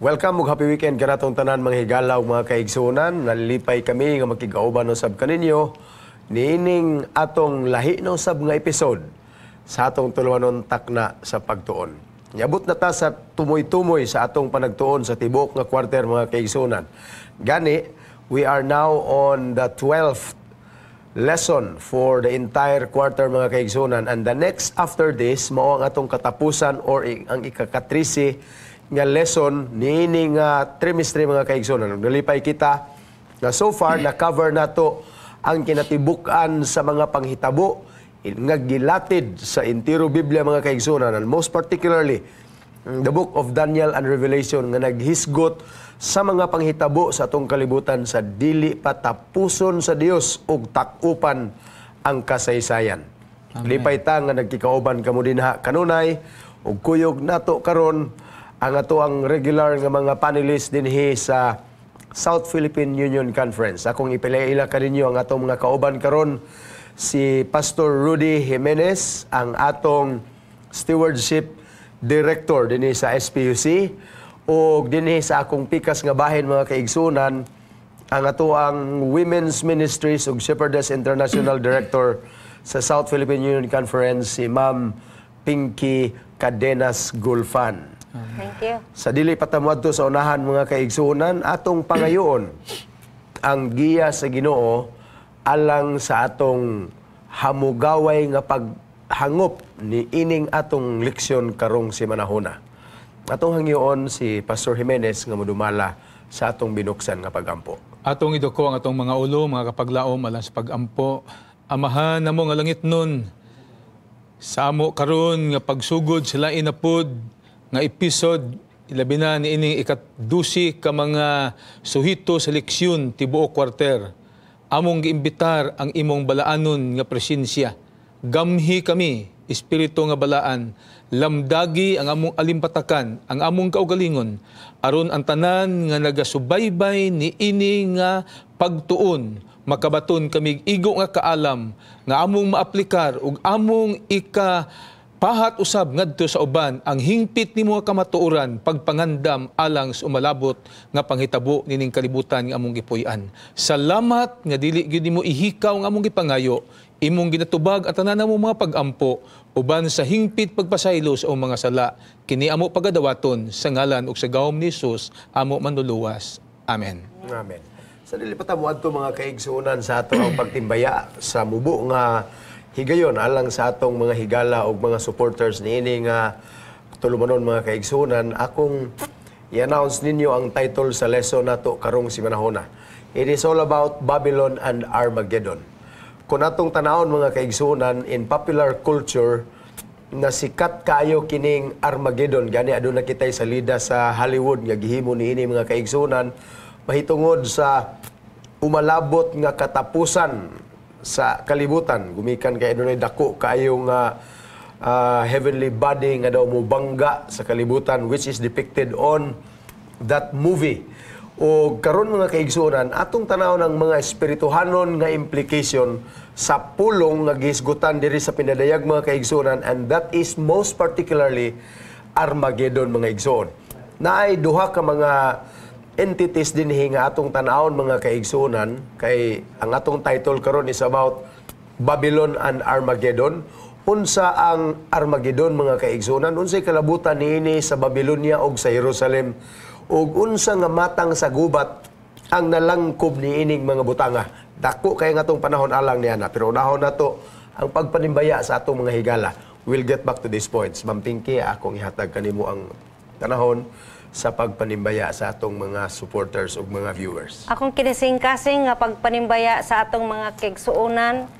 Welcome ug happy weekend kanatong tanan, mga higala ug mga kaigsuonan. Nalipay kami nga makigauban usab kaninyo niining atong lahi no sab nga episode sa atong tulumanon Takna sa Pagtuon. Niabot na ta sa tumoy-tumoy sa atong panagtuon sa tibuok nga quarter, mga kaigsuonan. Gani, we are now on the 12th lesson for the entire quarter, mga kaigsuonan, and the next after this mao ang atong katapusan or ang ikakatrisi nga lesson niini nga trimestre, mga kaigsuonan. Nalipay kita nga so far na cover nato ang kinatibuk-an sa mga panghitabo nga gilatid sa entiro Biblia, mga kaigsuonan, and most particularly the book of Daniel and Revelation nga naghisgot sa mga panghitabo sa atong kalibutan sa dili pa tapuson sa Dios ug takupan ang kasaysayan. Lipay ta nga nagkikauban kamo dinha kanunay ug kuyog nato karon ang ato ang regular nga mga panelists dinhi sa South Philippine Union Conference. Akong ipila-ila kaninyo ang atong mga kauban karon, si Pastor Rudy Jimenez, ang atong stewardship director dinhi sa SPUC, ug dinhi sa akong pikas nga bahin, mga kaigsunan, ang ato ang Women's Ministries ug Shepherdess International Director sa South Philippine Union Conference, si Ma'am Pinky Cadenas Gulfan. Thank you. Sa dili pa ta moadto sa unahan, mga kaigsuonan, atong pangayoon ang giya sa Ginoo alang sa atong hamugaway nga paghangop ni ining atong leksyon karong simanahona. Atong hangyoon si Pastor Jimenez nga modumala sa atong binuksan nga pagampo. Atong iduko ang atong mga ulo, mga kapaglaom, alang sa pagampo. Amahan namo nga langitnon, sa amo karon nga pagsugod sa lain na pod nga episode, ilabi na niining ikadusi ka mga suhito sa leksyon tibuok kwarter. Among giimbitar ang imong balaanon nga presensya. Gamhi kami, Espiritu nga Balaan, lamdagi ang among alimpatakan, ang among kaugalingon, aron ang tanan nga nagasubaybay ni ini nga pagtuon, makabaton kami igo nga kaalam nga among maaplikar ug among ika pahat usab ngadto sa uban ang hingpit nimo nga kamatuoran pagpangandam alang sa umalabot nga panghitabo nining kalibutan nga among gipuy-an. Salamat nga dili gyud nimo ihikaw ang among gipangayo, imong ginatubag at tanan mo mga pagampo uban sa hingpit pagpasaylo sa among mga sala. Kini amo pagadawaton sa ngalan ug sa gahom ni Jesus, amo Manluluwas. Amen. Amen. Sa dili pa ta moadto, mga kaigsuonan, sa ato ang pagtimbaya sa mubo nga higayon alang sa atong mga higala ug mga supporters niini nga tulumanon, mga kaigsuonan, akong i-announce ninyo ang title sa lesson nato karong simanahona. It is all about Babylon and Armageddon. Kung atong tanawon, mga kaigsuonan, in popular culture na sikat kayo kining Armageddon, gani aduna kitay salida sa Hollywood nga gihimo niini, mga kaigsuonan, mahitungod sa umalabot nga katapusan sa kalibutan gumikan kay adunay dako kaayo nga heavenly body nga daw mobangga sa kalibutan, which is depicted on that movie. O karon, mga kaigsuonan, atong tanaw ng mga espirituhanon nga implication sa pulong nga gihisgutan diri sa pinadayag, mga kaigsuonan, and that is most particularly Armageddon, mga igsoon. Naay duha ka mga entities dinhi nga atong tan-awon, mga kaigsuonan, kay ang atong title karon is about Babylon and Armageddon. Unsa ang Armageddon, mga kaigsuonan? Unsay kalabutan niini sa Babylonia ug sa Jerusalem? Ug unsa nga matang sa gubat ang nalangkob niining mga butanga? Dako kay nga atong panahon alang niana, pero unahon nato ang pagpanimbaya sa atong mga higala. We'll get back to these points. Ma'am Pinky, akong ihatag kanimo ang panahon sa pagpanimbaya sa atong mga supporters ug mga viewers. Akong kinising-kasing nga pagpanimbaya sa atong mga kaigsuonan,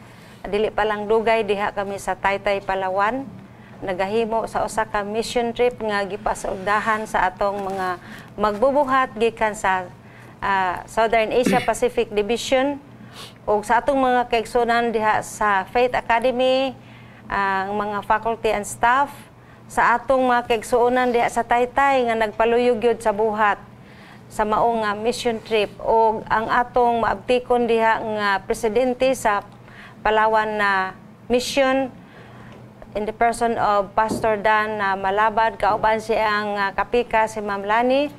dili pa lang dugay diha kami sa Taytay, Palawan, nagahimo sa usa ka mission trip nga gipasuldahan sa atong mga magbubuhat gikan sa Southern Asia Pacific Division ug sa atong mga kaigsuonan diha sa Faith Academy, ang mga faculty and staff, sa atong mga kaigsuonan diha sa Taytay nga nagpaluyog gyud sa buhat sa mao nga mission trip, ug ang atong maabtikon diha nga presidente sa Palawan na mission in the person of Pastor Dan na Malabad, kauban siyang kapika si Ma'am Lani.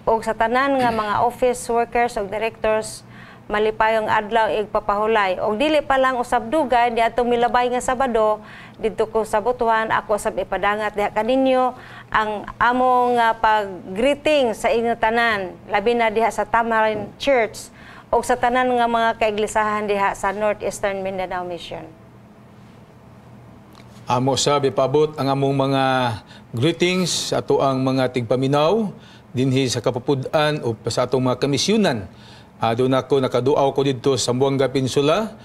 Ug sa tanan nga mga office workers ug directors, malipayong adlaw igpapahulay. Og dili pa lang usab dugay di atong milabay nga Sabado didto ko sa Butuan, ako sab ipadangat diha kaninyo ang among pag-greeting sa inyong tanan, labi na diha sa Tamarin Church ug sa tanan nga mga kaiglesahan diha sa Northeastern Mindanao Mission. Amo sa ipabot ang among mga greetings sa atoang mga tigpaminaw dinhi sa Kapupud-an o sa atong mga kamisyonan. Doon ako nakaduaw ko didto sa Zamboanga Peninsula,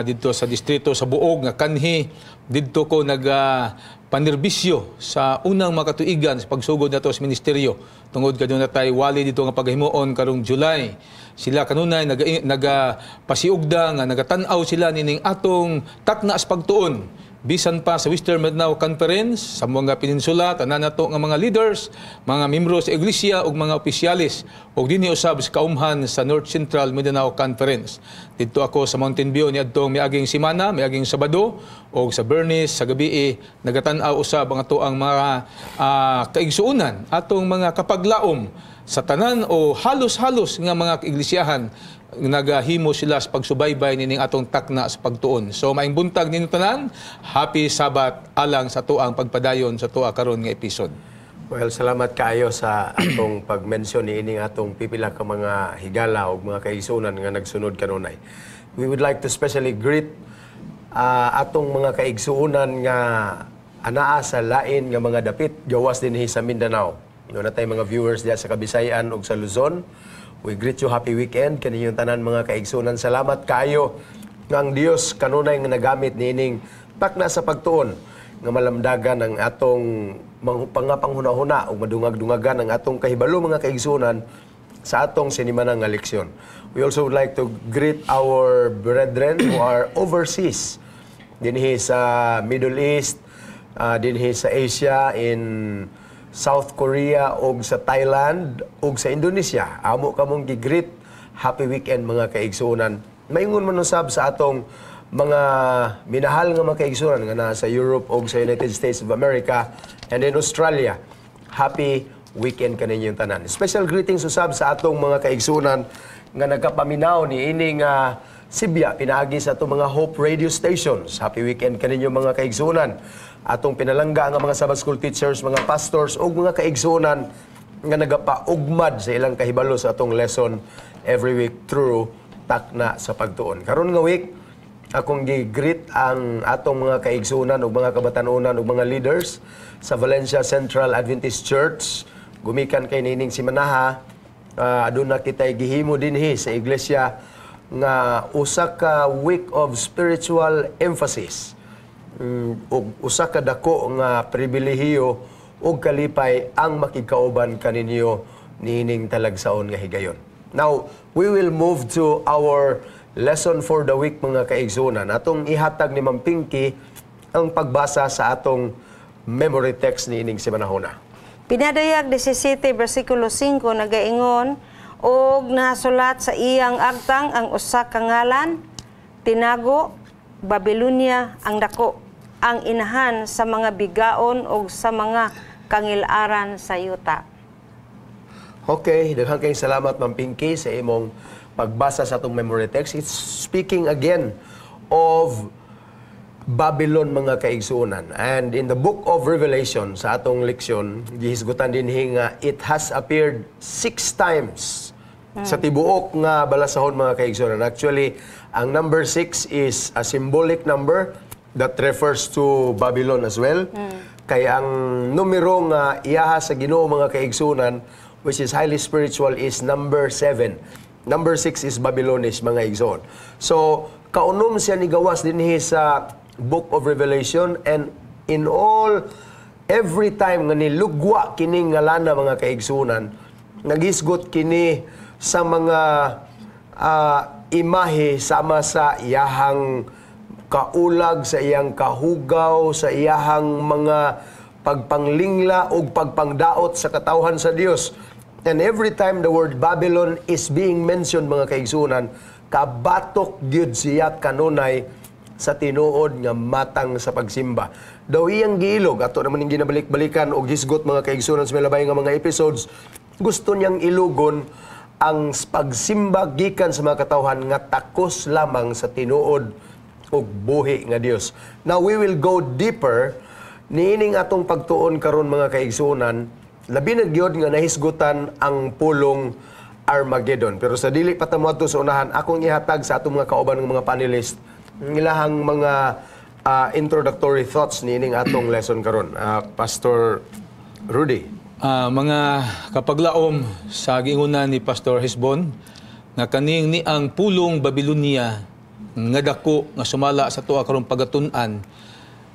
didto sa distrito sa Buog nga kanhi didto ko naga panerbisyo sa unang makatuigan sa pagsugod nato sa ministeryo tungod kadto na tay wali dito nga paghimuon karong July. Sila kanunay naga pasiugda nga nagatan-aw sila nining atong takna sa pagtuon bisan pa sa Western Mindanao Conference, sa mga peninsula, tanan nato nga mga leaders, mga membro sa iglesia ug mga opisyalis ug dinhi usab sa kaumhan sa North Central Mindanao Conference. Didto ako sa Mountain View niadtong miaging semana, miaging Sabado, ug sa Bernice sa gabi nagatan-aw usab ang atoang mga kaigsuonan, atong mga kapaglaom sa tanan o halos-halos nga mga iglesiyahan, nagahimo sila sa pagsubaybay nining atong takna sa pagtuon. So maayong buntag ninyo tanan, happy Sabbath alang sa tuang pagpadayon sa tuwa karon nga episode. Well, salamat kaayo sa atong pag-mention ni ining atong pipila ka mga higala o mga kaigsunan nga nagsunod kanunay. We would like to specially greet atong mga kaigsuonan nga anaa sa lain nga mga dapit gawas dinhi sa Mindanao. Naa tay mga viewers diya sa Kabisayan ug sa Luzon. We greet you, happy weekend kaninyong tanan, mga kaigsunan. Salamat kaayo nga ang Dios kanunay nga nagamit niining takna sa pagtuon nga malamdagan ang atong pangapanghuna-huna o madungag-dungagan ang atong kahibalo, mga kaigsunan, sa atong sinimanang nga leksyon. We also would like to greet our brethren who are overseas, dinhi sa Middle East, dinhi sa Asia, in South Korea ug sa Thailand ug sa Indonesia. Amo kamong gi-greet. Happy weekend, mga kaigsuonan. Maingon man usab sa atong mga minahal nga mga kaigsuonan nga naa sa Europe ug sa United States of America and in Australia. Happy weekend kaninyong tanan. Special greetings usab sa atong mga kaigsuonan nga nagkapaminaw ni ining Sibya pinaagi sa atong mga Hope Radio stations. Happy weekend kaninyo, mga kaigsuonan. Atong pinalangga nga mga Sabbath school teachers, mga pastors ug mga kaigsuonan nga nagapaugmad sa ilang kahibalo sa atong lesson every week through Takna sa Pagtuon. Karon nga week, akong gi-greet ang atong mga kaigsuonan ug mga kabatanunan ug mga leaders sa Valencia Central Adventist Church. Gumikan kay nining simanaha, aduna kitay gihimo dinhi sa iglesia nga usa ka week of spiritual emphasis. Ug usa ka dako nga pribilehiyo ug kalipay ang makigkauban kaninyo niining talagsaon nga higayon. Now, we will move to our lesson for the week, mga kaigsunan. Atong ihatag ni Ma'am Pinky ang pagbasa sa atong memory text niining semanahona. Pinadayag 17 versikulo 5 nagaingon, "Og nasulat sa iyang agtang ang usa ka ngalan, tinago, Babilonia ang dako, ang inahan sa mga bigaon ug sa mga kangil-aran sa yuta." Okay, daghang kayong salamat, Ma'am Pinky, sa imong pagbasa sa atong memory text. It's speaking again of Babylon, mga kaigsuonan. And in the book of Revelation, sa atong leksyon, gihisgutan dinhi nga it has appeared six times sa tibuok nga balasahon, mga kaigsuonan. Actually, ang number 6 is a symbolic number that refers to Babylon as well. Kaya ang numero nga iyaha sa Ginoo, mga kaigsuonan, which is highly spiritual, is number 7. Number 6 is Babylonish, mga igsoon. So, kaunom siya ni gawas dinhi sa Book of Revelation, and in all every time nga nilugwa kining ngalana, mga kaigsunan, nagisgot kini sa mga imahe sama sa iyahang kaulag, sa iyang kahugaw, sa iyahang mga pagpanglingla o pagpangdaot sa katawhan sa Dios. And every time the word Babylon is being mentioned, mga kaigsunan, kabatok gyud siya kanunay sa tinuod nga matang sa pagsimba. Daw iyang giilog, ato naman yung ginabalik-balikan og hisgot, mga kaigsunan, sa milabay nga mga episodes, Gusto niyang ilugon ang pagsimba gikan sa mga katawhan nga takos lamang sa tinuod ug buhi nga Dios. Now we will go deeper niining atong pagtuon karon, mga kaigsuonan, labi na gyud nga nahisgutan ang pulong Armageddon. Pero sa dili pa ta moadto sa unahan, akong ihatag sa atong mga kauban ng mga panelist ang ilahang mga introductory thoughts niining atong lesson karon. Pastor Rudy. Mga kapaglaom, sa giingunan ni Pastor Hesbon nga kaning ni ang pulong Babylonia nga dako nga sumala sa tuwa karong pagatun-an,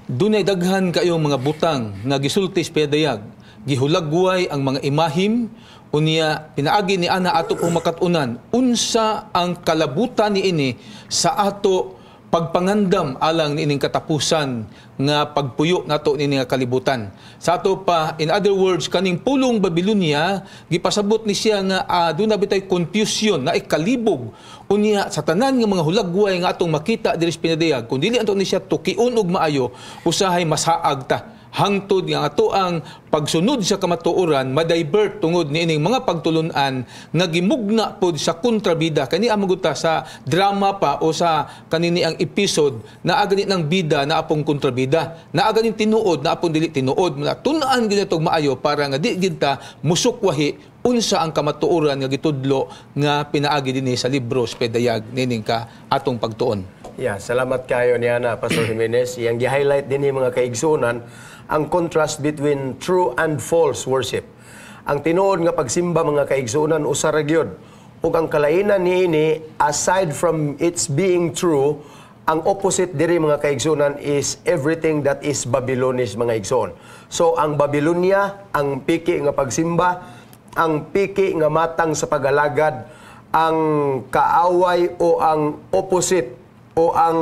dunay daghan kayong mga butang nga gisulti sa pinadayag, gihulagway ang mga imahim. Unya pinaagi ni ana ato pong makat-unan unsa ang kalabutan niini sa ato pagpangandam alang niining katapusan nga pagpuyo nato niini nga kalibutan. Sa ato pa, in other words, kaning pulong Babylonia, gipasabot ni siya nga doon na bitay confusion, na ikalibog. Unya sa tanan nga mga hulagway nga atong makita diri sa pinadayag, kung dili ato ni siya tukion og maayo, usahay masaag ta hangtod nga ato ang pagsunod sa kamatuoran madivert tungod niining mga pagtulunan nga gimugna pod sa kontrabida. Kani ang maguta sa drama pa o sa kanini ang episode, naa gani ng bida, naa pong kontrabida, naa ganing tinuod, naa pong dili tinuod. Tun-an gyud og maayo para nga di gid ta musukwahi unsa ang kamatuoran nga gitudlo nga pinaagi dinhi sa libro sa Pedayag nining ka atong pagtuon. Yeah, salamat kayo niana, Pastor Jimenez. Iyang gi-highlight din ni mga kaigsunan ang contrast between true and false worship. Ang tinuod nga pagsimba, mga kaigsunan, usa ra gyud. Ug ang kalainan niini, aside from its being true, ang opposite diri, mga kaigsunan, is everything that is Babylonish, mga igsoon. So ang Babylonia, ang piki nga pagsimba, ang piki nga matang sa pag-alagad, ang kaaway o ang opposite o ang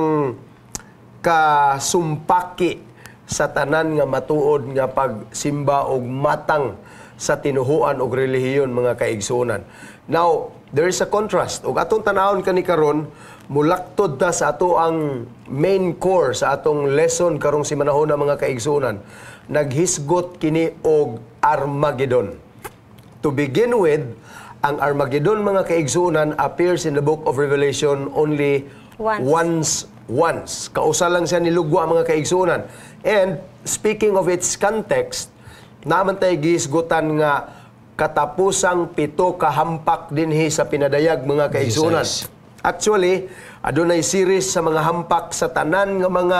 kasumpaki sa tanan nga matuod nga pagsimba og matang sa tinuhuan og relihiyon, mga kaigsuonan. Now, there is a contrast. Ug atong tanawon kani karon, mulaktod ta sa ato ang main core sa atong lesson karong simanahona, mga kaigsuonan. Naghisgot kini og Armageddon. To begin with, ang Armageddon, mga kaigsuonan, appears in the Book of Revelation only once. Once. Once. Kausa lang siya nilugwa, mga kaigsuonan. And speaking of its context, naman tayo gihisgutan nga katapusang pito kahampak dinhi sa pinadayag, mga kaigsuonan. Jesus. Actually, adunay series sa mga hampak sa tanan nga mga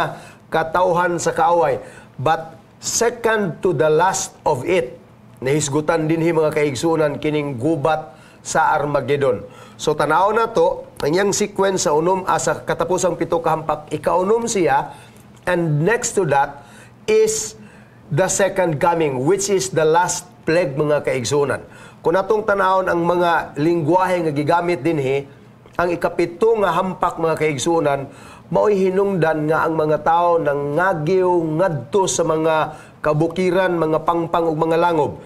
katawhan sa kaaway. But second to the last of it, nahisgutan dinhi, mga kaigsuonan, kining gubat sa Armageddon. So tanaw na to, ang iyang sequence sa unom sa katapusang pito kahampak, ikaunom siya, and next to that is the second coming, which is the last plague, mga kaigsuonan. Kung atong tanawon ang mga lingwahe nga gigamit dinhi, ang ikapito nga hampak, mga kaigsuonan, mao'y hinungdan nga ang mga tao nang ngagiw ngadto sa mga kabukiran, mga pangpang ug mga langob.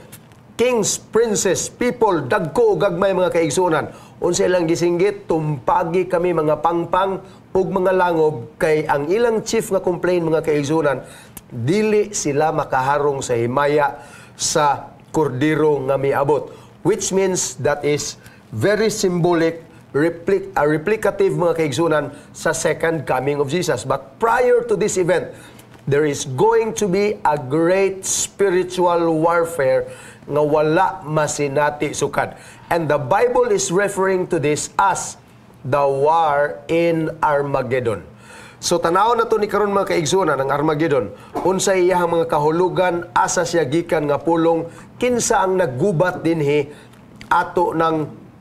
Kings, princes, people, dagko ug gagmay, mga kaigsuonan. Unsa ilang gisinggit? "Tumpagi kami mga pangpang ug mga langob," kay ang ilang chief nga complaint, mga kaigsuonan, dili sila makaharong sa himaya sa kordero nga miabot. Which means that is very symbolic, replicative, mga kaigsunan, sa second coming of Jesus. But prior to this event, there is going to be a great spiritual warfare nga wala masinati sukad. And the Bible is referring to this as the war in Armageddon. So tanaw na to ni karon, mga kaigsuonan, ang Armageddon. Unsa iyahang mga kahulugan, asa siya gikan nga pulong, kinsa ang naggubat dinhi, ato ng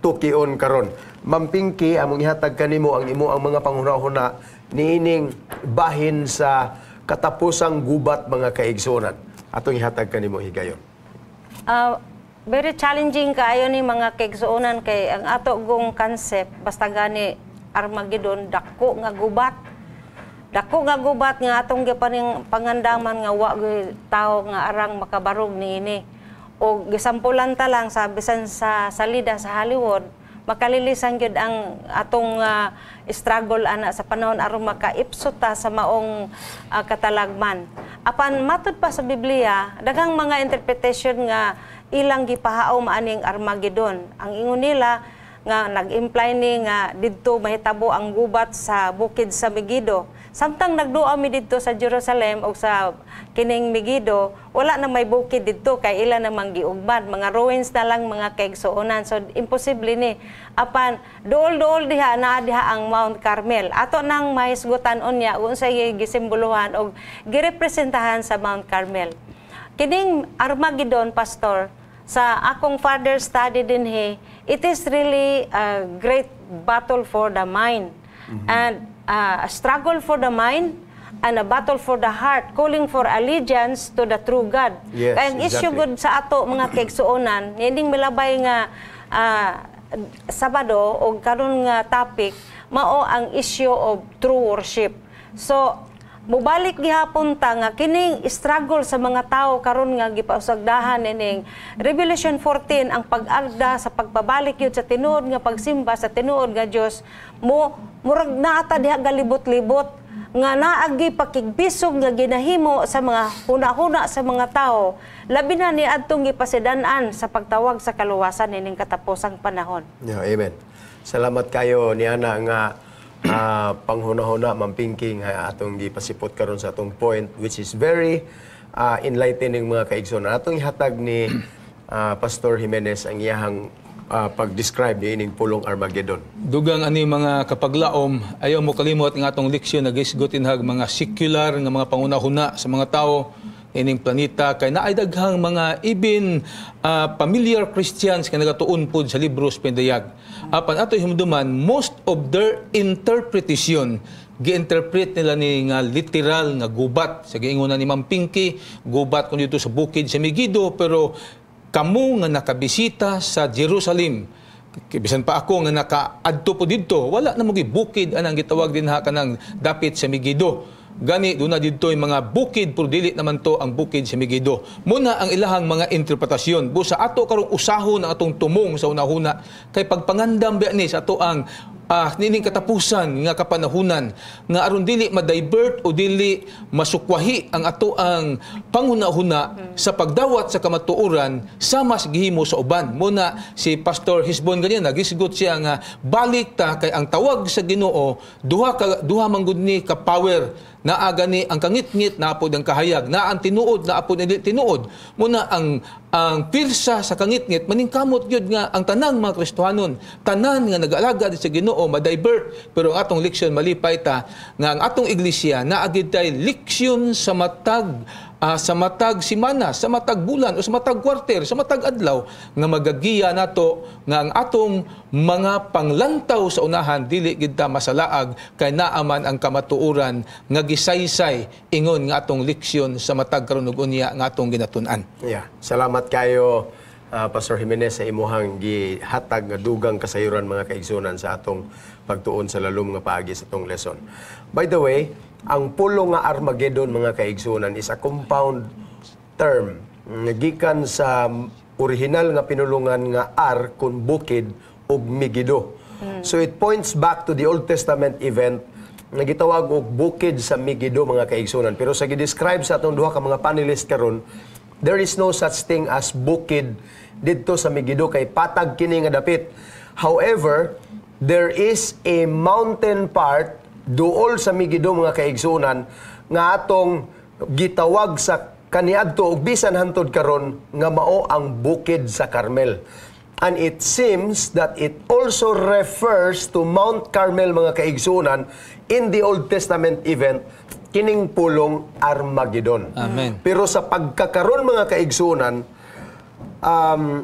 tukion karon. Ma'am Pinky, among ihatag kanimo ang imo ang mga panghuna-huna niining bahin sa katapusang gubat, mga kaigsuonan. Atong ihatag kanimo higayon. Very challenging kaayo ni, mga kaigsuonan, kay ang ato gong concept basta gani Armageddon, dako nga gubat. Dako nga gubat nga atong gipaning pangandaman nga wa gyud tawo nga arang makabarog niini. O gisampulan ta lang sa bisan sa salida sa Hollywood, makalilisan gyud ang atong struggle ana sa panahon aron makaipso ta sa maong katalagman. Apan matud pa sa Biblia, daghang mga interpretation nga ilang gipahaom aning Armageddon. Ang ingon nila nga nag-imply ni nga didto mahitabo ang gubat sa bukid sa Megiddo. Samtang nagduwa mi didto sa Jerusalem o sa kining Megiddo, wala na may bukid didto kay ila namang giugmad. Mga ruins na lang, mga kaigsuonan. So imposible ni. Apan duol-duol diha naa diha ang Mount Carmel. Ato nang mahisgutan unya unsay gisimboluhan og girepresentahan sa Mount Carmel. Kining Armageddon, Pastor, sa akong further study dinhi, it is really a great battle for the mind. And a struggle for the mind and a battle for the heart, calling for allegiance to the true God. Kaya ang issue gud sa ato, mga kaigsuonan, ining milabay nga Sabado o karon nga topic, mao ang issue of true worship. So, mubalik gihapon ta nga kining struggle sa mga tao karon nga gipausagdahan ining Revelation 14, ang pag-agda sa pagpabalik yun sa tinuod nga pagsimba sa tinuod nga Dios, mo murag naata diha galibot-libot nga naagi pakigbisog nga ginahimo sa mga huna-huna sa mga tao, labi na ni adtong gipasidan-an sa pagtawag sa kaluwasan ining katapusang panahon. Yeah, amen. Salamat kayo niana nga panghuna-huna, Ma'am Pinky, nga atong gipasipot karon sa atong point, which is very enlightening, mga kaigsoon. Atong ihatag ni Pastor Jimenez ang iyahang pag-describe ni ining pulong Armageddon. Dugang ani, mga kapaglaom, ayaw mo kalimot nga atong leksyon nagisgot inhag mga secular nga mga pangunahuna sa mga tao ining planeta, kay naay daghang mga even familiar Christians nga nagatuon pod sa libros Pindayag. Apan ato hinumduman, most of their interpretation, gi-interpret nila ni nga literal nga gubat. Sa giingon na ni Ma'am Pinky, gubat kun dito sa bukid sa Megiddo, pero kamo nga nakabisita sa Jerusalem, bisan pa ako nga nakaadto po didto, wala na mo bukid anang gitawag dinha kanang dapit sa Megiddo. Gani doon na didto yung mga bukid, pero dili naman to ang bukid sa Megiddo. Muna ang ilahang mga interpretasyon. Busa ato karong usahon ang atong tumong sa unahuna kay pagpangandam ba ni sa ato ang nining katapusan nga kapanahunan, nga aron dili ma-divert o dili masukwahi ang ato ang panghuna-huna sa pagdawat sa kamatuoran sama sa gihimo sa uban. Muna si Pastor Hisbon ganyan nagisgot siya nga balik ta kay ang tawag sa Ginoo, duha ka, duha man gud ni ka power. Naa gani ang kangitngit, naapod ang kahayag, na ang tinuod, naapod ang dili tinuod. Muna ang pirsa sa kangitngit maningkamot gyud nga ang tanang mga Kristohanon, tanan nga nag-alagad sa Ginoo, ma-divert. Pero ang atong leksyon, malipay ta nga ang atong iglesia naa gid tay leksyon sa matag simana, sa matag bulan o sa matag quarter, sa matag adlaw nga magagiya nato nga ang atong mga panglantaw sa unahan, dili gid ta masalaag kay naaman ang kamatuoran nga gisaysay ingon nga atong leksyon sa matag karon ug unya nga atong ginatun-an. Yeah. Salamat kayo, Pastor Jimenez, sa imuhang gihatag nga dugang kasayuran, mga kaigsunan, sa atong pagtuon sa lalom nga paagi sa atong lesson. By the way, ang pulong nga Armageddon, mga kaigsunan, is a compound term nga gikan sa original nga pinulungan nga Ar kun bukid ug Megiddo. So it points back to the Old Testament event nga gitawag og bukid sa Megiddo, mga kaigsunan. Pero sa gi-describe sa atong duha ka mga panelist karon, there is no such thing as bukid didto sa Megiddo kay patag kini nga dapit. However, there is a mountain part duol sa Megiddo, mga kaigsunan, nga atong gitawag sa kaniadto ug bisan hantod karon nga mao ang bukid sa Carmel. And it seems that it also refers to Mount Carmel, mga kaigsunan, in the Old Testament event kining pulong Armageddon. Amen. Pero sa pagkakaron, mga kaigsunan,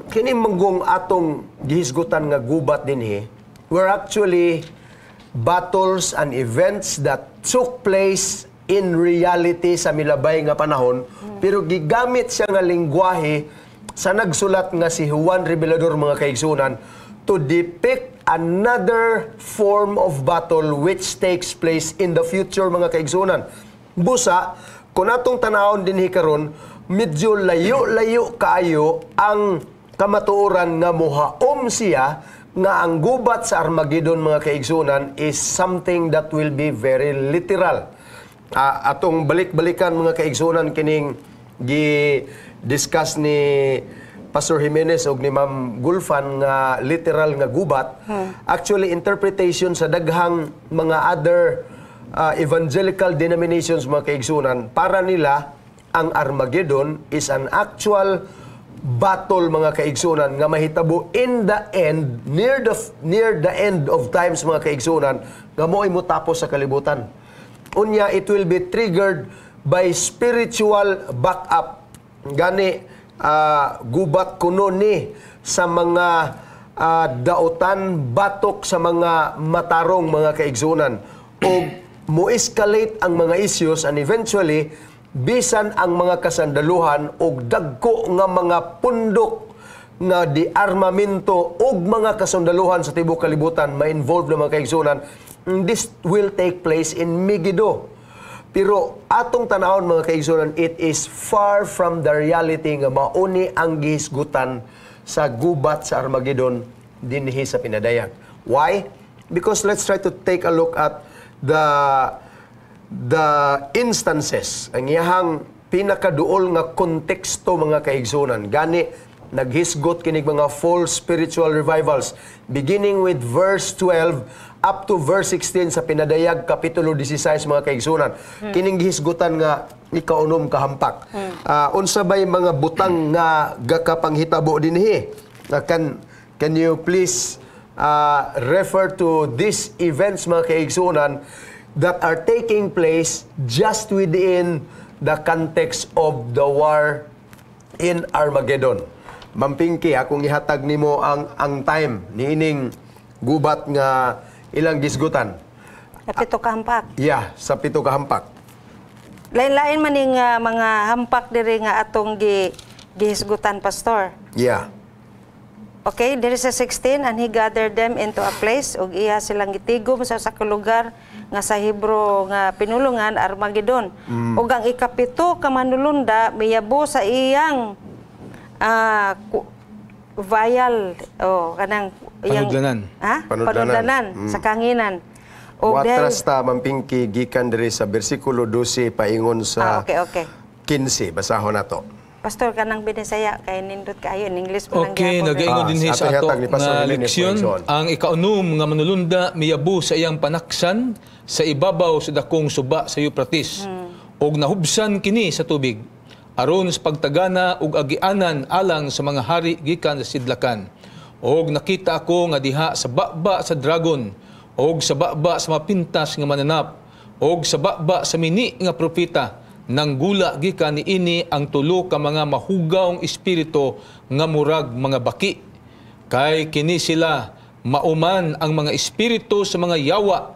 kini manggong atong gihisgutan nga gubat dinhi were actually battles and events that took place in reality sa milabay nga panahon, pero gigamit siya nga lingwahe sa nagsulat nga si Juan Revelador, mga kaigsunan, to depict another form of battle which takes place in the future, mga kaigsunan. Busa, kung atong tanawon dinhi karon, medyo layo-layo kaayo ang kamatuoran nga muhaom siya nga ang gubat sa Armageddon, mga kaigsunan, is something that will be very literal. Atong balik-balikan, mga kaigsunan, kining gi-discuss ni Pastor Jimenez og ni Ma'am Gulfan nga literal nga gubat. Actually, interpretation sa daghang mga other evangelical denominations, mga kaigsunan, para nila ang Armageddon is an actual battle, mga kaigsunan, nga mahitabo in the end, near the end of times, mga kaigsunan, nga mo'y motapos sa kalibutan. Unya it will be triggered by spiritual backup. Gani gubat kuno ni sa mga dautan batok sa mga matarong, mga kaigsunan, og mo-escalate ang mga issues and eventually bisan ang mga kasandaluhan og dagko nga mga pundok nga di armamento og mga kasundaluhan sa tibuok kalibutan ma-involve na, mga kaigsunan. This will take place in Megiddo. Pero atong tanawon, mga kaigsunan, it is far from the reality nga mauni ang gihisgutan sa gubat sa Armageddon dinhi sa pinadayag. Why? Because let's try to take a look at the instances, ang iyahang pinakaduol nga konteksto, mga kaigsunan. Gani naghisgot kinig mga false spiritual revivals beginning with verse 12 up to verse 16 sa Pinadayag kapitulo 16, mga kaigsunan. Kining gihisgutan nga ikaunom ka hampak. Unsa bay mga butang nga gakapanghitabo dinhi? Can you please refer to these events, mga kaigsunan, that are taking place just within the context of the war in Armageddon? Ma'am Pinky, akong ihatag nimo ang time niining gubat nga ilang gisgutan. Sa pito ka hampak. Yeah, sa pito ka hampak. Lain-lain man ning mga hampak diri nga atong gihisgutan, Pastor. Okay, diri sa 16, "And he gathered them into a place," ug iya silang gitigom sa usa ka lugar nga sa Hebrew nga pinulungan Armageddon. Ug ang ikapito ka manulunda miyabo sa iyang vial o kanang iyang Panudlanan. Ha? Panudlanan. Panudlanan sa kanginan. Og Watras ta, Ma'am Pinky, gikan diri sa bersikulo 12 paingon sa Ah, okay. 15. Basahon nato. Pastor, kanang Binisaya kay nindot kaayo in English pa lang Okay, gyapon. nagaingon Ah, din sa sa ato atong hatag ni Pastor nga Jimenez, leksyon. Mga igsoon. Ang ikaunom nga manulunda miyabo sa iyang panaksan sa ibabaw sa dakong suba sa Euphrates. Og nahubsan kini sa tubig aron sa pagtagana ug agianan alang sa mga hari gikan sa sidlakan. Og nakita ako nga diha sa baba sa dragon og sa baba sa mapintas nga mananap og sa baba sa mini nga propeta nanggula gikan niini ang tulo ka mga mahugawng espiritu nga murag mga baki. Kay kini sila mauman ang mga espiritu sa mga yawa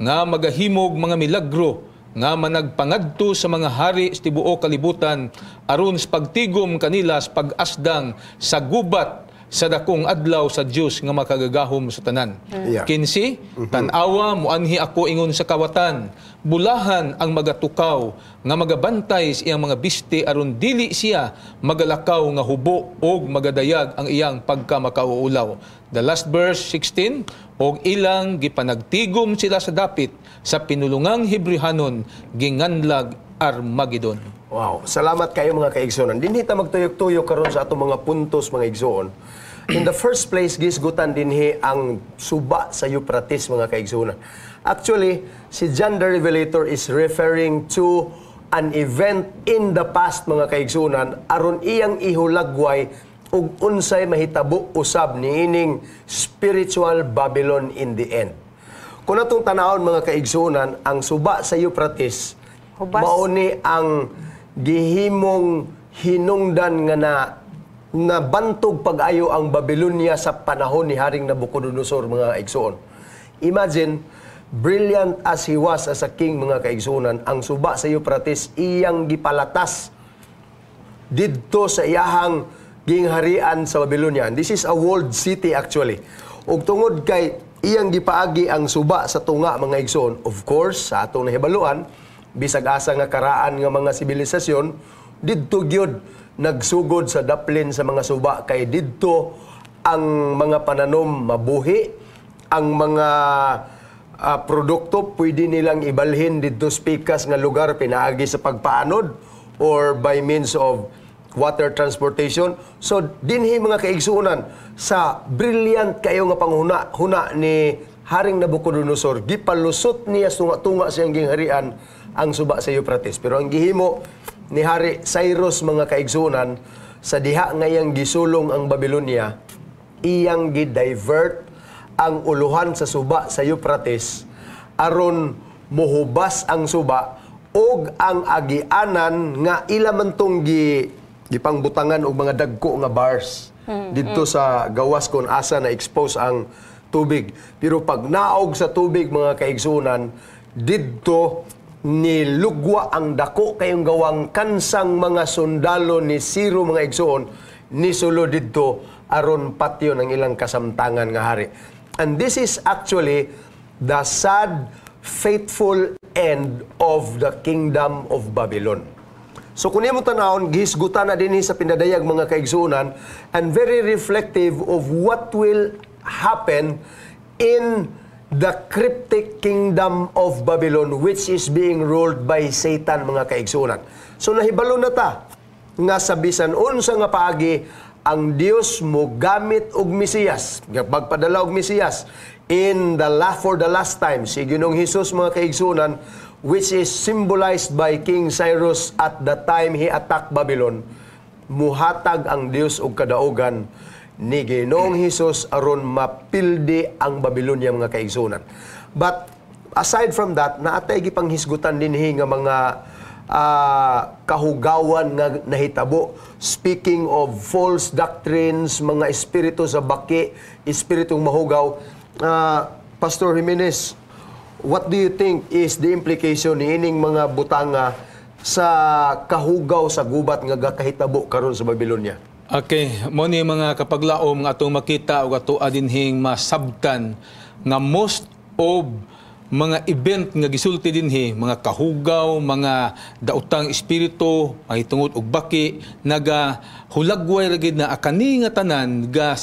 nga magahimog mga milagro nga managpangadto sa mga hari sa tibuok kalibutan aron sa pagtigom kanila sa pag-asdang sa gubat sa dakong adlaw sa Dios nga makagagahom sa tanan. 15, "Tan-awa, muanhi ako ingon sa kawatan. Bulahan ang magatukaw nga magabantay sa iyang mga biste aron dili siya magalakaw nga hubo og magadayag ang iyang pagkamakauulaw." The last verse, 16, "Og ilang gipanagtigom sila sa dapit sa pinulungang Hebrehanon ginganlag Armageddon." Wow. Salamat kayo, mga kaigsuonan. Dinhi ta magtuyok-tuyok karon sa atong mga puntos, mga igsoon. In the first place, gisgutan dinhi ang suba sa Euphrates, mga kaigsuonan. Actually, si John the Revelator is referring to an event in the past, mga kaigsuonan, aron iyang ihulagway ug unsay mahitabo usab niining spiritual Babylon in the end. Kung atong tanawon, mga kaigsuonan, ang suba sa Euphrates Hubas. Mao ni ang gihimong hinungdan nga na nabantog pag-ayo ang Babylonia sa panahon ni Haring Nabucodonosor, mga igsoon. Imagine, brilliant as he was as a king, mga kaigsuonan, ang suba sa Euphrates iyang gipalatas didto sa iyahang gingharian sa Babylonia. And this is a walled city actually. Ug tungod kay iyang gipaagi ang suba sa tunga, mga igsoon, of course, sa atong nahibaluan, bisag asa nga karaan nga mga sibilisasyon, didto gyud nagsugod sa daplin sa mga suba kay didto ang mga pananom mabuhi, ang mga produkto pwede nilang ibalhin didto sa pikas nga lugar pinaagi sa pagpaanod or by means of Water transportation. So dinhi, mga kaigsuonan, sa brilliant kayo nga panghuna huna ni Haring Nabucodonosor, gipalusot niya tunga-tunga siyang gingharian ang suba sa Euphrates. Pero ang gihimo ni Hari Cyrus, mga kaigsuonan, sa diha nga iyang gisulong ang Babylonia, iyang gi-divert ang uluhan sa suba sa Euphrates aron muhubas ang suba og ang agianan nga ila man tong gipangbutangan og mga dagko nga bars didto sa gawas kon asa na expose ang tubig. Pero pag naog sa tubig, mga kaigsunan, didto nilugwa ang dako kayong gawang kansang mga sundalo ni Ciro, mga igsuon, nisulo didto aron patyon ang ilang kasamtangan nga hari. And this is actually the sad, fateful end of the kingdom of Babylon. So kung imo tanawon, gihisgutan na dinhi sa pinadayag, mga kaigsuonan, and very reflective of what will happen in the cryptic kingdom of Babylon, which is being ruled by Satan, mga kaigsuonan. So nahibalo na ta nga sa bisan unsa nga paagi ang Dios mo gamit og Mesiyas, pagpadala og Mesiyas in the la for the last time, si Ginoong Hesus, mga kaigsuonan, which is symbolized by King Cyrus at the time he attacked Babylon, muhatag ang Dios og kadaugan ni Ginoong Hesus aron mapildi ang Babylonia, mga kaigsuonan. But aside from that, naatay gipanghisgutan dinhi nga mga kahugawan nga nahitabo. Speaking of false doctrines, mga espiritu sa baki, espiritong mahugaw, Pastor Jimenez, what do you think is the implication ni ining mga butanga sa kahugaw sa gubat nga gakahitabo karon sa Babylonia? Okay, mo ni, mga kapaglaom, nga atong makita ug ato dinhing masabtan nga most of mga event nga gisulti dinhi, mga kahugaw, mga daotang espiritu, ay tungod og baki, naga hulagway ra gid na akani nga tanan ga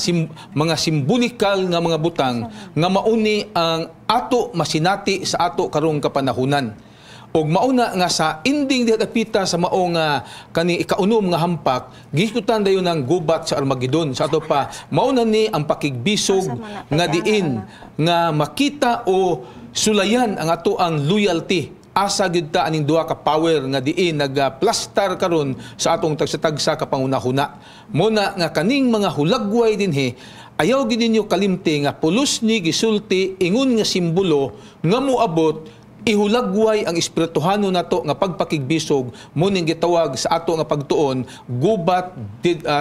mga simbolikal nga mga butang nga mauni ang ato masinati sa ato karong kapanahunan. Og mauna nga sa ending diha dapita sa mao nga kani ikaunom nga hampak, gisgutan dayon ang gubat sa Armageddon. Sa ato pa, mauna ni ang pakigbisog nga diin nga makita o sulayan ang ato ang loyalty, asa gyud ta aning duha ka power nga diin nagaplastar karon sa atong tagsa-tagsa ka pangunahuna. Muna nga kaning mga hulagway dinhi, ayaw gid ninyo kalimti nga pulos ni gisulti ingon nga simbolo nga moabot ihulagway ang espirituhano nato nga pagpakigbisog, muning gitawag sa ato nga pagtuon gubat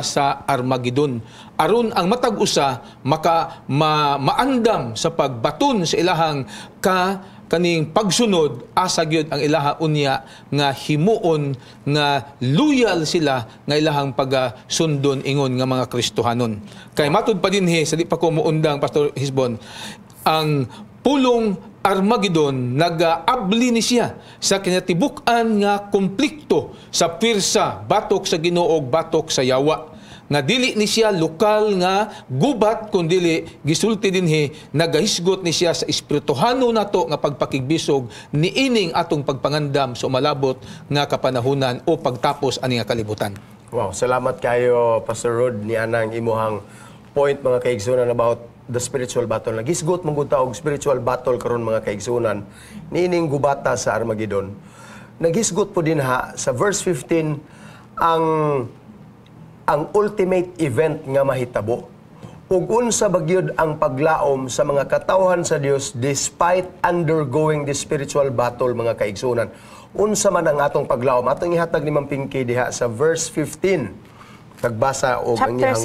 sa Armageddon, aron ang matag usa maka maandam sa pagbaton sa ilahang ka kaning pagsunod, asa gyud ang ilaha unya nga himuon nga loyal sila nga ilahang pagasundon ingon nga mga Kristohanon. Kay matud pa dinhi sa di pa ko muundang, Pastor Hisbon, ang pulong Armageddon nagaabli ni siya sa kinatibuk-an nga konflikto sa pirsa batok sa Ginoo, batok sa yawa, nga dili ni siya lokal nga gubat, kundili gisulti dinhi nagahisgot ni siya sa espirituhano nato nga pagpakigbisog niining atong pagpangandam sa umalabot nga kapanahunan o pagtapos ani nga kalibutan. Wow, salamat kayo, Pastor Rod, ni anang imuhang point, mga kaigsunan, about the spiritual battle. Nagisgot man gud ta og spiritual battle karon, mga kaigsunan, niining gubata sa Armageddon. Nagisgot po din ha sa verse 15 ang ultimate event nga mahitabo. Ug unsa ba gyud ang paglaom sa mga katawhan sa Dios despite undergoing the spiritual battle, mga kaigsunan? Unsa man ang atong paglaom? Atong ihatag ni Ma'am Pinky diha sa verse 15. Nagbasa og ang Chapter iyang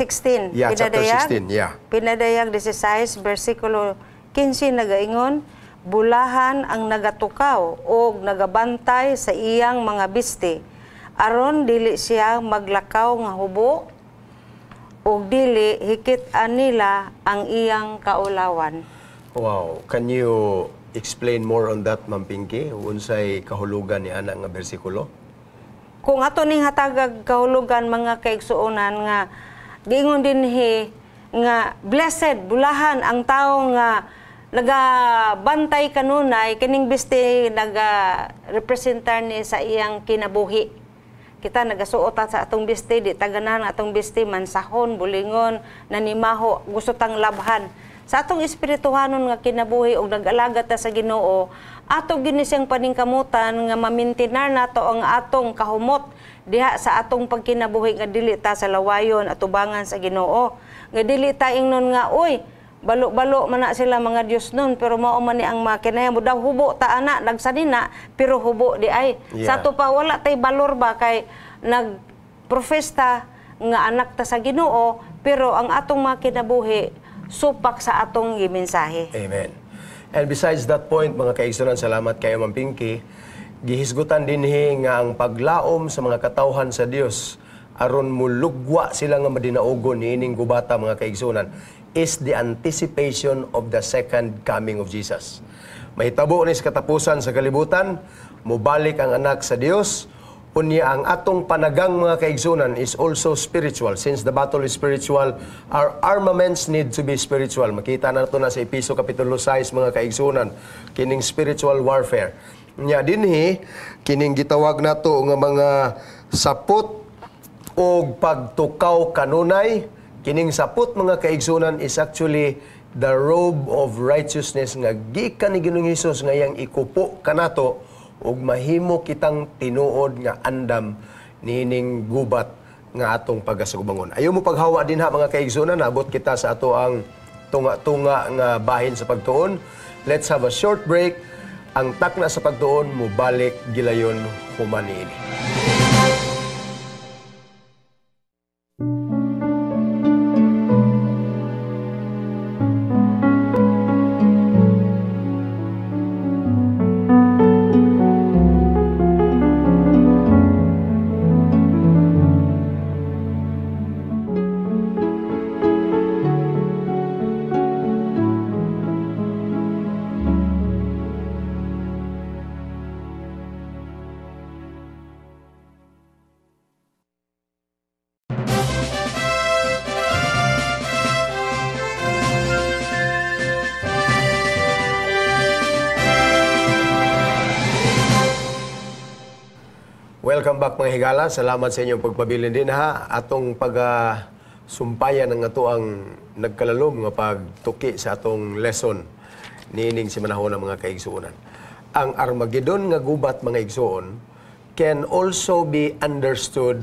16. Yeah, chapter 16, yeah. Pinadayag 16, versikulo 15 nagaingon, "Bulahan ang nagatukaw og nagabantay sa iyang mga bisti, aron dili siya maglakaw nga hubo ug dili hikit nila ang iyang kaulawan." Wow, can you explain more on that, Ma'am Pinky? Unsay kahulugan ni ana nga bersikulo? Kung ato ning hatagag kahulugan, mga kaigsuonan, nga giingon dinhi nga blessed, bulahan ang tawo nga nagabantay kanunay, kining bisti naga representar ni sa iyang kinabuhi. Kita nagasuot ta sa atong bisti, di taganahan atong bisti, mansahon, bulingon, nanimaho, gusto tang labhan. Sa atong espirituhanon nga kinabuhi og nag-alaga ta sa Ginoo, ato gini siyang paningkamutan nga mamintinar nato ang atong kahumot diha sa atong pagkinabuhi nga dili ta sa lawayon atubangan sa Ginoo. Nga dili ta ingnon nga oy, balo-balo man na sila mga Dios nun, pero mao man ni ang makinaya mo daw hubo ta ana nagsanina pero hubo di ay. Sa ato pa wala tay balor ba kay nagprofesta nga anak ta sa Ginoo, pero ang atong mga kinabuhi supak sa atong gimensahe. Amen. And besides that point, mga kaigsunan, salamat kayo Ma'am Pinky. Gihisgutan dinhi nga ang paglaom sa mga katawhan sa Dios aron mulugwa sila nga madinaugon niining gubata, mga kaigsunan, is the anticipation of the second coming of Jesus. Mahitabo ni sa katapusan sa kalibutan, mubalik ang anak sa Dios. Unya ang atong panagang, mga kaigsunan, is also spiritual. Since the battle is spiritual, our armaments need to be spiritual. Makita na nato na sa Episo Kapitulo 6, mga kaigsunan, kining spiritual warfare. Nya dinhi kining gitawag nato nga mga sapot og pagtukaw kanunay, kining sapot, mga kaigsunan, is actually the robe of righteousness nga gikan ni Ginoong Hesus nga iyang ikupo kanato ug mahimo kitang tinuod nga andam niining gubat nga atong pagasubangon. Ayaw mo paghawa dinha, mga kaigsunan, abot kita sa ato ang tunga-tunga nga bahin sa pagtuon. Let's have a short break. Ang Takna sa Pagtuon mubalik gilayon human niini. Welcome back, mga higala. Salamat sa inyong pagpabilin din ha. Atong pag sumpayan ang ato ang nagkalalom nga pagtuki sa atong lesson niining simanahon ng mga kaigsuonan. Ang Armageddon nga gubat, mga igsuon, can also be understood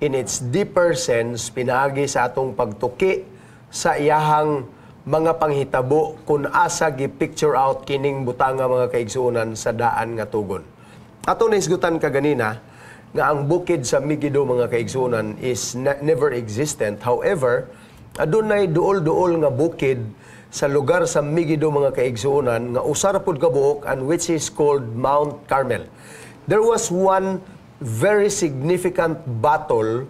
in its deeper sense pinaagi sa atong pagtuki sa iyahang mga panghitabo kung asa gi-picture out kining butanga, mga kaigsuonan, sa Daan nga Tugon. Ato nahisgutan kaganina nga ang bukid sa Megiddo, mga kaigsuonan, is never existent. However, adunay duol-duol nga bukid sa lugar sa Megiddo, mga kaigsuonan, nga usa ra pud ka buok and which is called Mount Carmel. There was one very significant battle,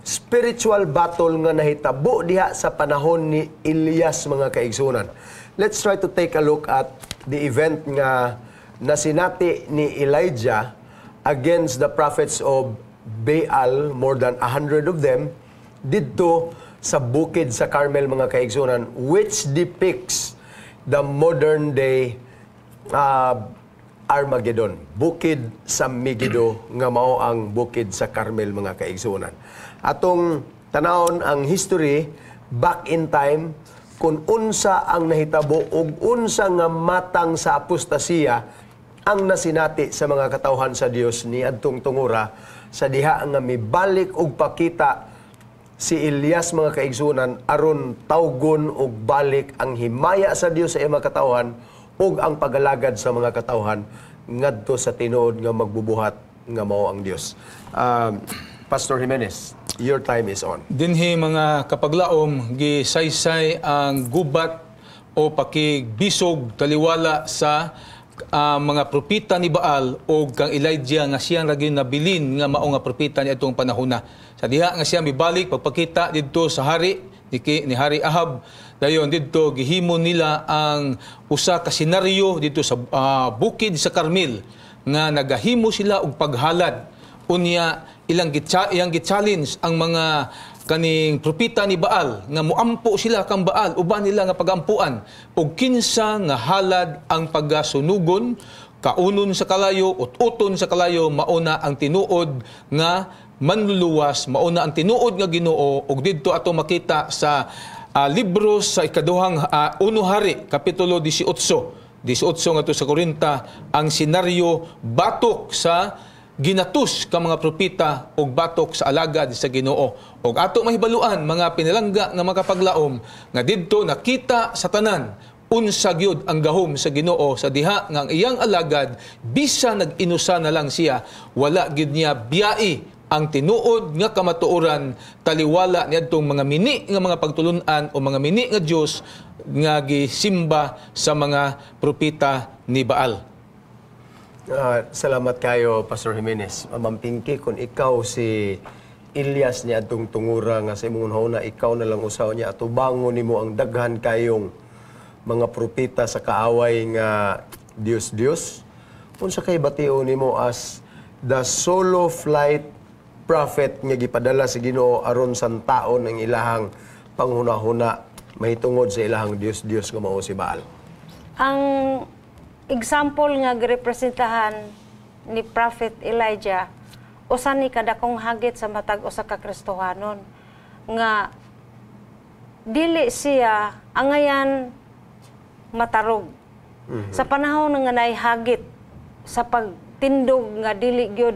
spiritual battle nga nahitabo diha sa panahon ni Elias, mga kaigsuonan. Let's try to take a look at the event nga nasinati ni Elijah against the prophets of Baal, more than 100 of them, didto sa bukid sa Carmel, mga kaigsunan, which depicts the modern day Armageddon. Bukid sa Megiddo nga mao ang bukid sa Carmel, mga kaigsunan. Atong tanawon ang history back in time kung unsa ang nahitabo ug unsa nga matang sa apostasiya ang nasinati sa mga katawhan sa Dios ni adtong tungura sa diha nga mibalik og pakita si Elias, mga kaigsunan, aron tawgon og balik ang himaya sa Dios sa iyang mga katawhan ug ang pagalagad sa mga katawhan ngadto sa tinuod nga magbubuhat nga mao ang Dios. Pastor Jimenez, your time is on. Dinhi, mga kapaglaom, gisaysay ang gubat o pakigbisog taliwala sa mga propeta ni Baal o kang Elijah nga siyang ra gyud nabilin nga mao nga propeta ni atong panahona. Sa diha nga siya mibalik pagpakita didto sa hari ni Hari Ahab, dayon didto gihimo nila ang usa ka senaryo didto sa bukid sa Carmel nga nagahimo sila og paghalad. Unya iyang gi-challenge ang mga kaning propeta ni Baal nga muampo sila kang Baal, uban nila nga pagampuan og kinsa nga halad ang pagasunugon. Kaunon sa kalayo, ut-uton sa kalayo, mauna ang tinuod nga manluluwas, mauna ang tinuod nga Ginoo. Ug didto ato makita sa libro sa ikaduhang Uno Hari, kapitulo 18, 18 ngadto sa 40, ang senaryo batok sa ginatus ka mga propeta ug batok sa alagad sa Ginoo. Ug ato mahibaluan, mga pinalangga nga makapaglaom, nga didto nakita sa tanan unsa gyud ang gahom sa Ginoo sa diha nga ang iyang alagad, bisa nag-inusa na lang siya, wala gyud niya biyai ang tinuod nga kamatuoran taliwala niadtong mga mini nga mga pagtulun-an o mga mini nga Dios nga gisimba sa mga propeta ni Baal. Salamat kayo, Pastor Jimenez. Ma'am Pinky, kung ikaw si Elias niya atong tungura nga sa imong una ikaw na lang usaw niya atubangon nimo ang daghan kayong mga propeta sa kaaway nga Dios Dios, unsa kay bation nimo as the solo flight prophet nga gipadala sa Ginoo aron santaon ang ilahang panghunahuna mahitungod sa ilahang Dios Dios nga mao si Baal? Ang example nga girepresentahan ni Prophet Elijah, usa ni kadakong hagit sa matag usa ka Kristohanon nga dili siya angayan matarog sa panahon nga naay hagit sa pagtindog nga dili gyud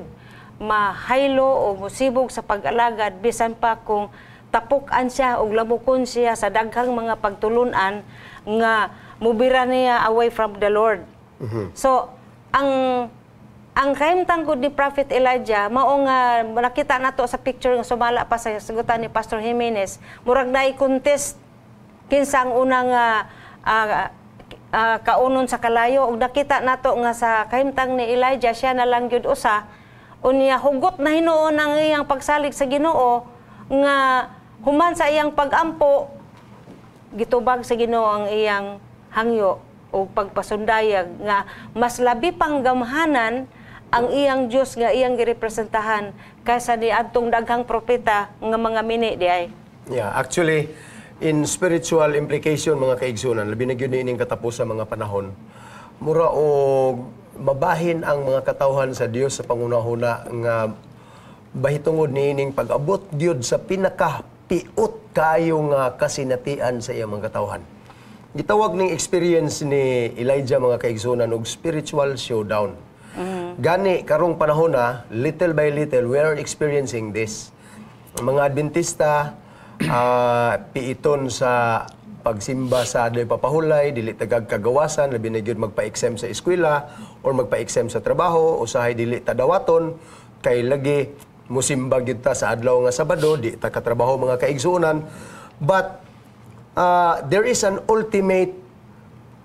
mahaylo o musibog sa pag-alagad bisan pa kung tapok-an siya og lamukon siya sa daghang mga pagtulunan nga mubira niya away from the Lord. So, ang kahimtang gud ni Prophet Elijah mao nga nakita nato sa picture nga sumala pa sa sagutan ni Pastor Jimenez, murag naay contest kinsa ang unang kaunon sa kalayo, ug nakita nato nga sa kahimtang ni Elijah, siya na lang gyud usa. Unya hugot na hinuon ang iyang pagsalig sa Ginoo nga human sa iyang pagampo, gitubag sa Ginoo ang iyang hangyo o pagpasundayag nga mas labi pang gamhanan ang iyang Dios nga iyang girepresentahan kaysa ni adtong daghang propeta nga mga mini di ay. Yeah, actually, in spiritual implication, mga kaigsunan, labi na gyud niining katapos sa mga panahon, mura og mabahin ang mga katawhan sa Dios sa pangunahuna nga bahitungod niining pag-abot gyud sa pinaka piot kayo nga kasinatian sa iyang mga katawhan. Gitawag ning experience ni Elijah, mga kaigsunan, og spiritual showdown. Gani karong panahon na, little by little we are experiencing this. Mga Adventista piiton sa pagsimba sa adlaw papahulay, dili tagag kagawasan, labi na gyud magpa-exempt sa eskwela or magpa-exempt sa trabaho, usahay dili ta dawaton kay lagi musimba gyud ta sa adlaw nga Sabado, di ta katrabaho, mga kaigsuonan. But there is an ultimate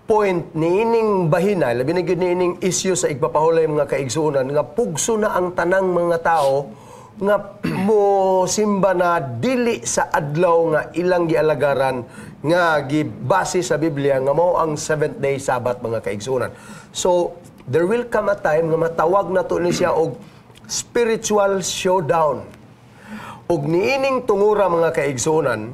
point niining bahina, labi na gyud niining issue sa igpapahulay, mga kaigsuonan, nga pugso na ang tanang mga tao nga mo simba na dili sa adlaw nga ilang gialagaran nga gibase sa Biblia nga mao ang seventh day Sabbath, mga kaigsuonan. So there will come a time nga matawag na to ni siya og spiritual showdown. Ug niining tungura, mga kaigsuonan,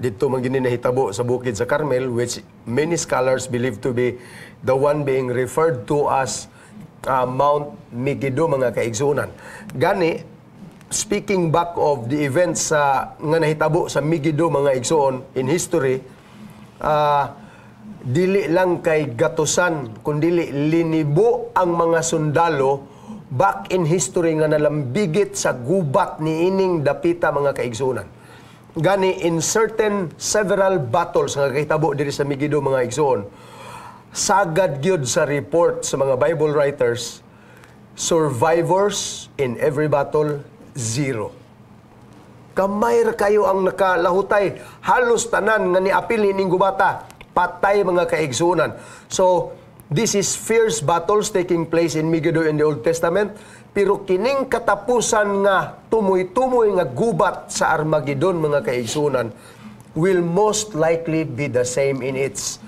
didto man gini nahitabo sa bukid sa Carmel, which many scholars believe to be the one being referred to as Mount Megiddo, mga kaigsuonan. Gani speaking back of the events sa nga nahitabo sa Megiddo, mga igsuon, in history, dili lang kay gatusan kundili linibo ang mga sundalo back in history nga nalambigit sa gubat niining dapita, mga kaigsuonan. Gani in certain several battles nga kahitabo diri sa Megiddo, mga igsuon, sagad gyud sa report sa mga Bible writers, survivors in every battle, zero. Kamay ra kayo ang nakalahutay. Halos tanan nga niapil niining gubata, patay, mga kaigsunan. So, this is fierce battles taking place in Megiddo in the Old Testament. Pero kining katapusan nga tumoy-tumoy nga gubat sa Armageddon, mga kaigsunan, will most likely be the same in its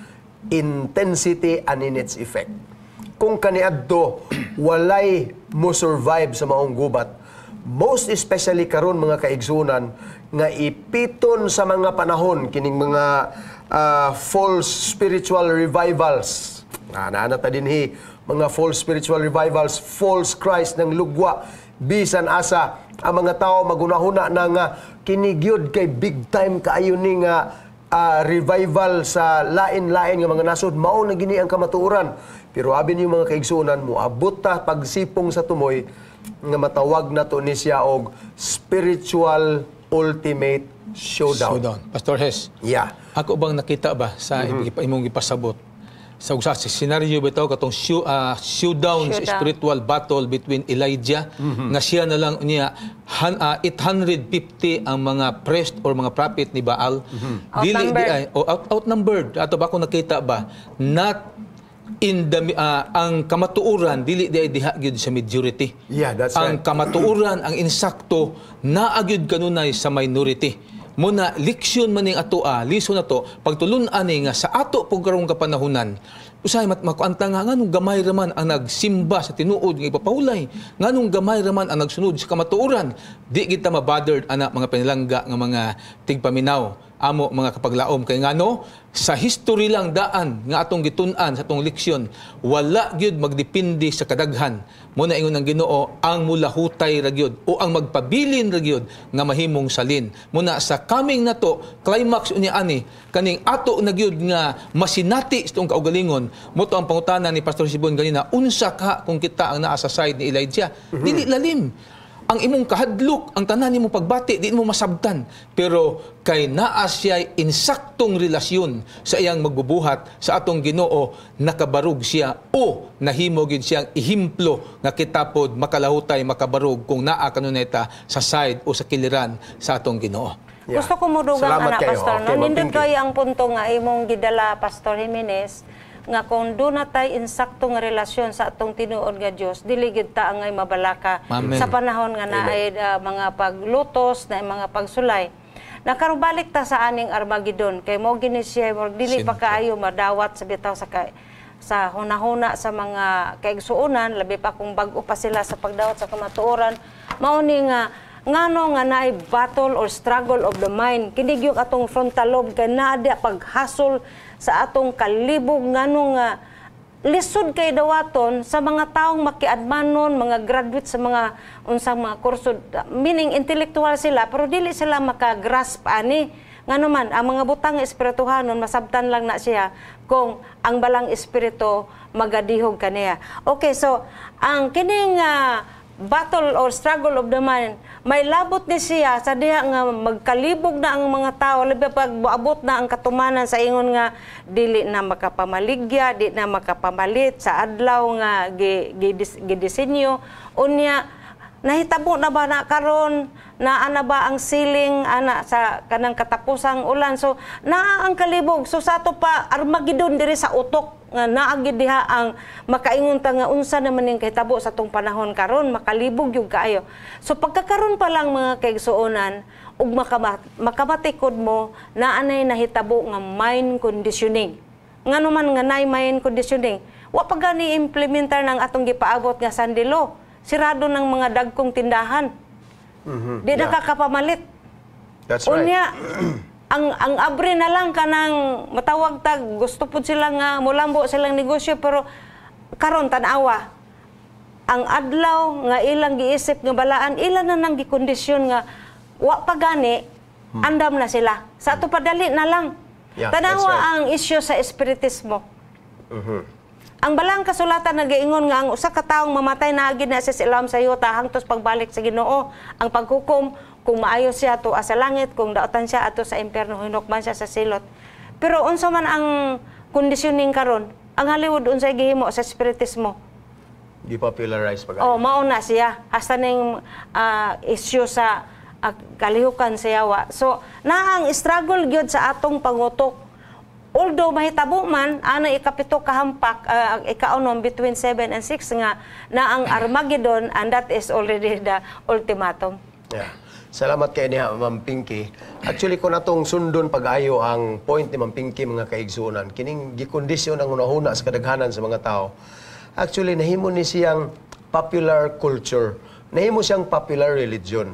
intensity and in its effect. Kung kaniadto walay mo survive sa maong gubat, most especially karon, mga kaigsunan, nga ipiton sa mga panahon kining mga false spiritual revivals. Naa na ta dinhi Mga false spiritual revivals, false Christ ng lugwa, bisan asa ang mga tao magunahuna na nga kini gyud kay big time kaayo ni nga revival sa lain-lain nga mga nasod, mao na gini ang kamatuoran. Pero abi niyo, mga kaigsuonan, moabot ta pagsipong sa tumoy nga matawag na to ni siya og spiritual ultimate showdown. Showdown. Pastor Hes, ako bang nakita ba sa imong gipasabot sa usa sa scenario bitaw katong showdown sa Showdown. Spiritual battle between Elijah nga siya na lang niya 850 ang mga priest or mga prophet ni Baal, dili di Outnumbered. Ay o outnumbered ato ba? Ako nakita ba, not in the ang kamatuoran dili di ay diha gyud sa majority. Yeah, that's Ang right. kamatuoran, ang insakto, naa gyud kanunay sa minority. Muna leksyon man ning atoa, lesson ato pagtulun-an ni nga sa ato pug karong kapanahunan. Usahay mat makuanta nga nganong gamay raman ang nagsimba sa tinuod nga ipapahulay, nganong gamay raman ang nagsunod sa kamatuoran. Di kita mabothered ana, mga pinalangga nga mga tigpaminaw, amo mga kapaglaom, kay ngano sa history lang daan nga atong gitun-an sa atong leksyon, wala gyud magdepende sa kadaghan. Mo na ingon ang Ginoo, ang mulahutay ra gyud o ang magpabilin ra gyud nga mahimong salin. Muna sa coming na to climax unya ani kaning ato na gyud nga masinati sa itong kaugalingon. Mo to ang pangutana ni Pastor Sibon ganina, unsa ka kung kita ang naa sa side ni Elijah? Dili lalim ang imong kahadlok, ang tanan nimong pagbati, di mo masabtan. Pero kay naa siya insaktong relasyon sa iyang magbubuhat sa atong Ginoo, nakabarog siya o nahimo gid siyang ehemplo nga kita pod makalahutay, makabarog kung naa kanunay ta sa side o sa kiliran sa atong Ginoo. Gusto ko modugang Salamat ana, kayo. Pastor. Okay, No, Ma'am nindot Pinky. kayo ang punto nga imong gidala, Pastor Jimenez, nga kung doon na tay insakto nga relasyon sa atong tinuod nga Dios, dili gid ta angay mabalaka Amen. sa panahon nga naay mga paglutos, na mga pagsulay. Nakaron balik ta sa aning Armageddon kay mo gini siya murag dili pa Siyempre. kaayo madawat sa bitaw sa hunahuna sa mga kaigsuonan, labi pa kung bag-o pa sila sa pagdawat sa kamatuoran. Mao ni nga ngano nga naay battle or struggle of the mind, kini gyud atong frontal lobe kay naa diya paghasol sa atong kalibog, ngano nga lisod kay dawaton sa mga taong makiadmanon, mga graduate sa mga unsang mga kurso, meaning intellectual sila pero dili sila maka-grasp ani. Ngano man ang mga butang espirituhanon, masabtan lang na siya kung ang balang espiritu magadihog kaniya. Okay, so ang kining battle or struggle of the mind, may labot ni siya sa diha nga magkalibog na ang mga tao, labi pag buabot na ang katumanan sa ingon nga dili na makapamaligya, di na makapamalit sa adlaw nga gidisenyo. Unya nahitabo na ba na karon, naa na ba ang siling ana sa kanang katapusang ulan? So naa ang kalibog. So sa ato pa Armageddon diri sa utok nga naa gid diha ang makaingon ta nga unsa naman ning kahitabo sa atong panahon karon, makalibog gyud kaayo. So pagkakaron pa lang, mga kaigsuonan, ug makamatikod mo naa nay nahitabo nga mind conditioning. Ngano man nga naay mind conditioning, wa pa gani implementar ng atong gipaabot nga Sunday law, sirado ng mga dagkong tindahan. Di na kakapamalit. That's right. Unya, ang abre na lang kanang matawag tag gusto pud sila nga mulambo silang negosyo, pero karon tan-awa ang adlaw nga ilang giisip nga balaan, ilan na nang gikondisyon nga wa pa gani andam na sila sa ato padali na lang. Yeah, Tanawa that's right. ang isyu sa espiritismo. Ang balang kasulatan nagaingon nga ang usa ka taong mamatay na agid na siya sa ilawom sa yuta hangtos pagbalik sa Ginoo. Ang paghukom, kung maayo siya tuwa sa langit, kung daotan siya ato sa impyerno, hinukman siya sa silot. Pero unsa man ang conditioning karon? Ang Hollywood, unsay gihimo sa espiritismo? Di-popularize pag Oh, mao na siya. Hasta ning issue sa kalihukan sa yawa. So, naa ang struggle gyud sa atong pangutok. Although mahitabo man ana ikapito kahampak, ikaunom, between 7 and 6 nga na ang Armageddon, and that is already the ultimatum. Yeah. Salamat kay niya, Ma'am Pinky. Actually, kung atong sundon pag-ayo ang point ni Ma'am Pinky, mga kaigsuonan, kining gikondisyon ang hunahuna sa kadaghanan sa mga tao. Actually, nahimo ni siyang popular culture. Nahimo siyang popular religion.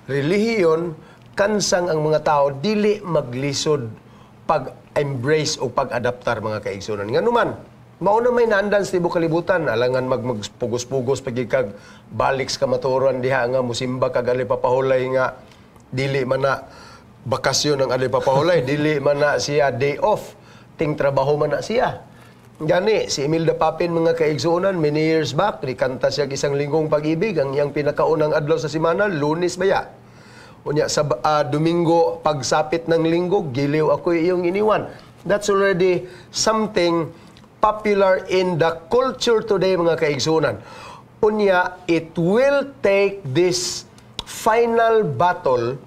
Relihiyon, kansang ang mga tao dili maglisod pag-embrace o pag-adaptar, mga kaigsuonan. Nganuman, Mao na may naandan sa tibuok kalibutan, alangan magpugos-pugos pag kag balik sa kamatuoran diha nga musimba kag Alipapahulay nga dili man na bakasyon ang Alipapahulay, dili man na siya day off, ting trabaho man na siya. Gani, si Imelda Papin, mga kaigsuonan, many years back, nikanta siya Isang Linggong Pag-ibig, ang iyang pinakaunang adlaw sa simana, Lunes baya. Unya sa Domingo, pagsapit ng linggo, Giliw Ako'y Iyong Iniwan. That's already something popular in the culture today, mga kaigsuonan. Unya, it will take this final battle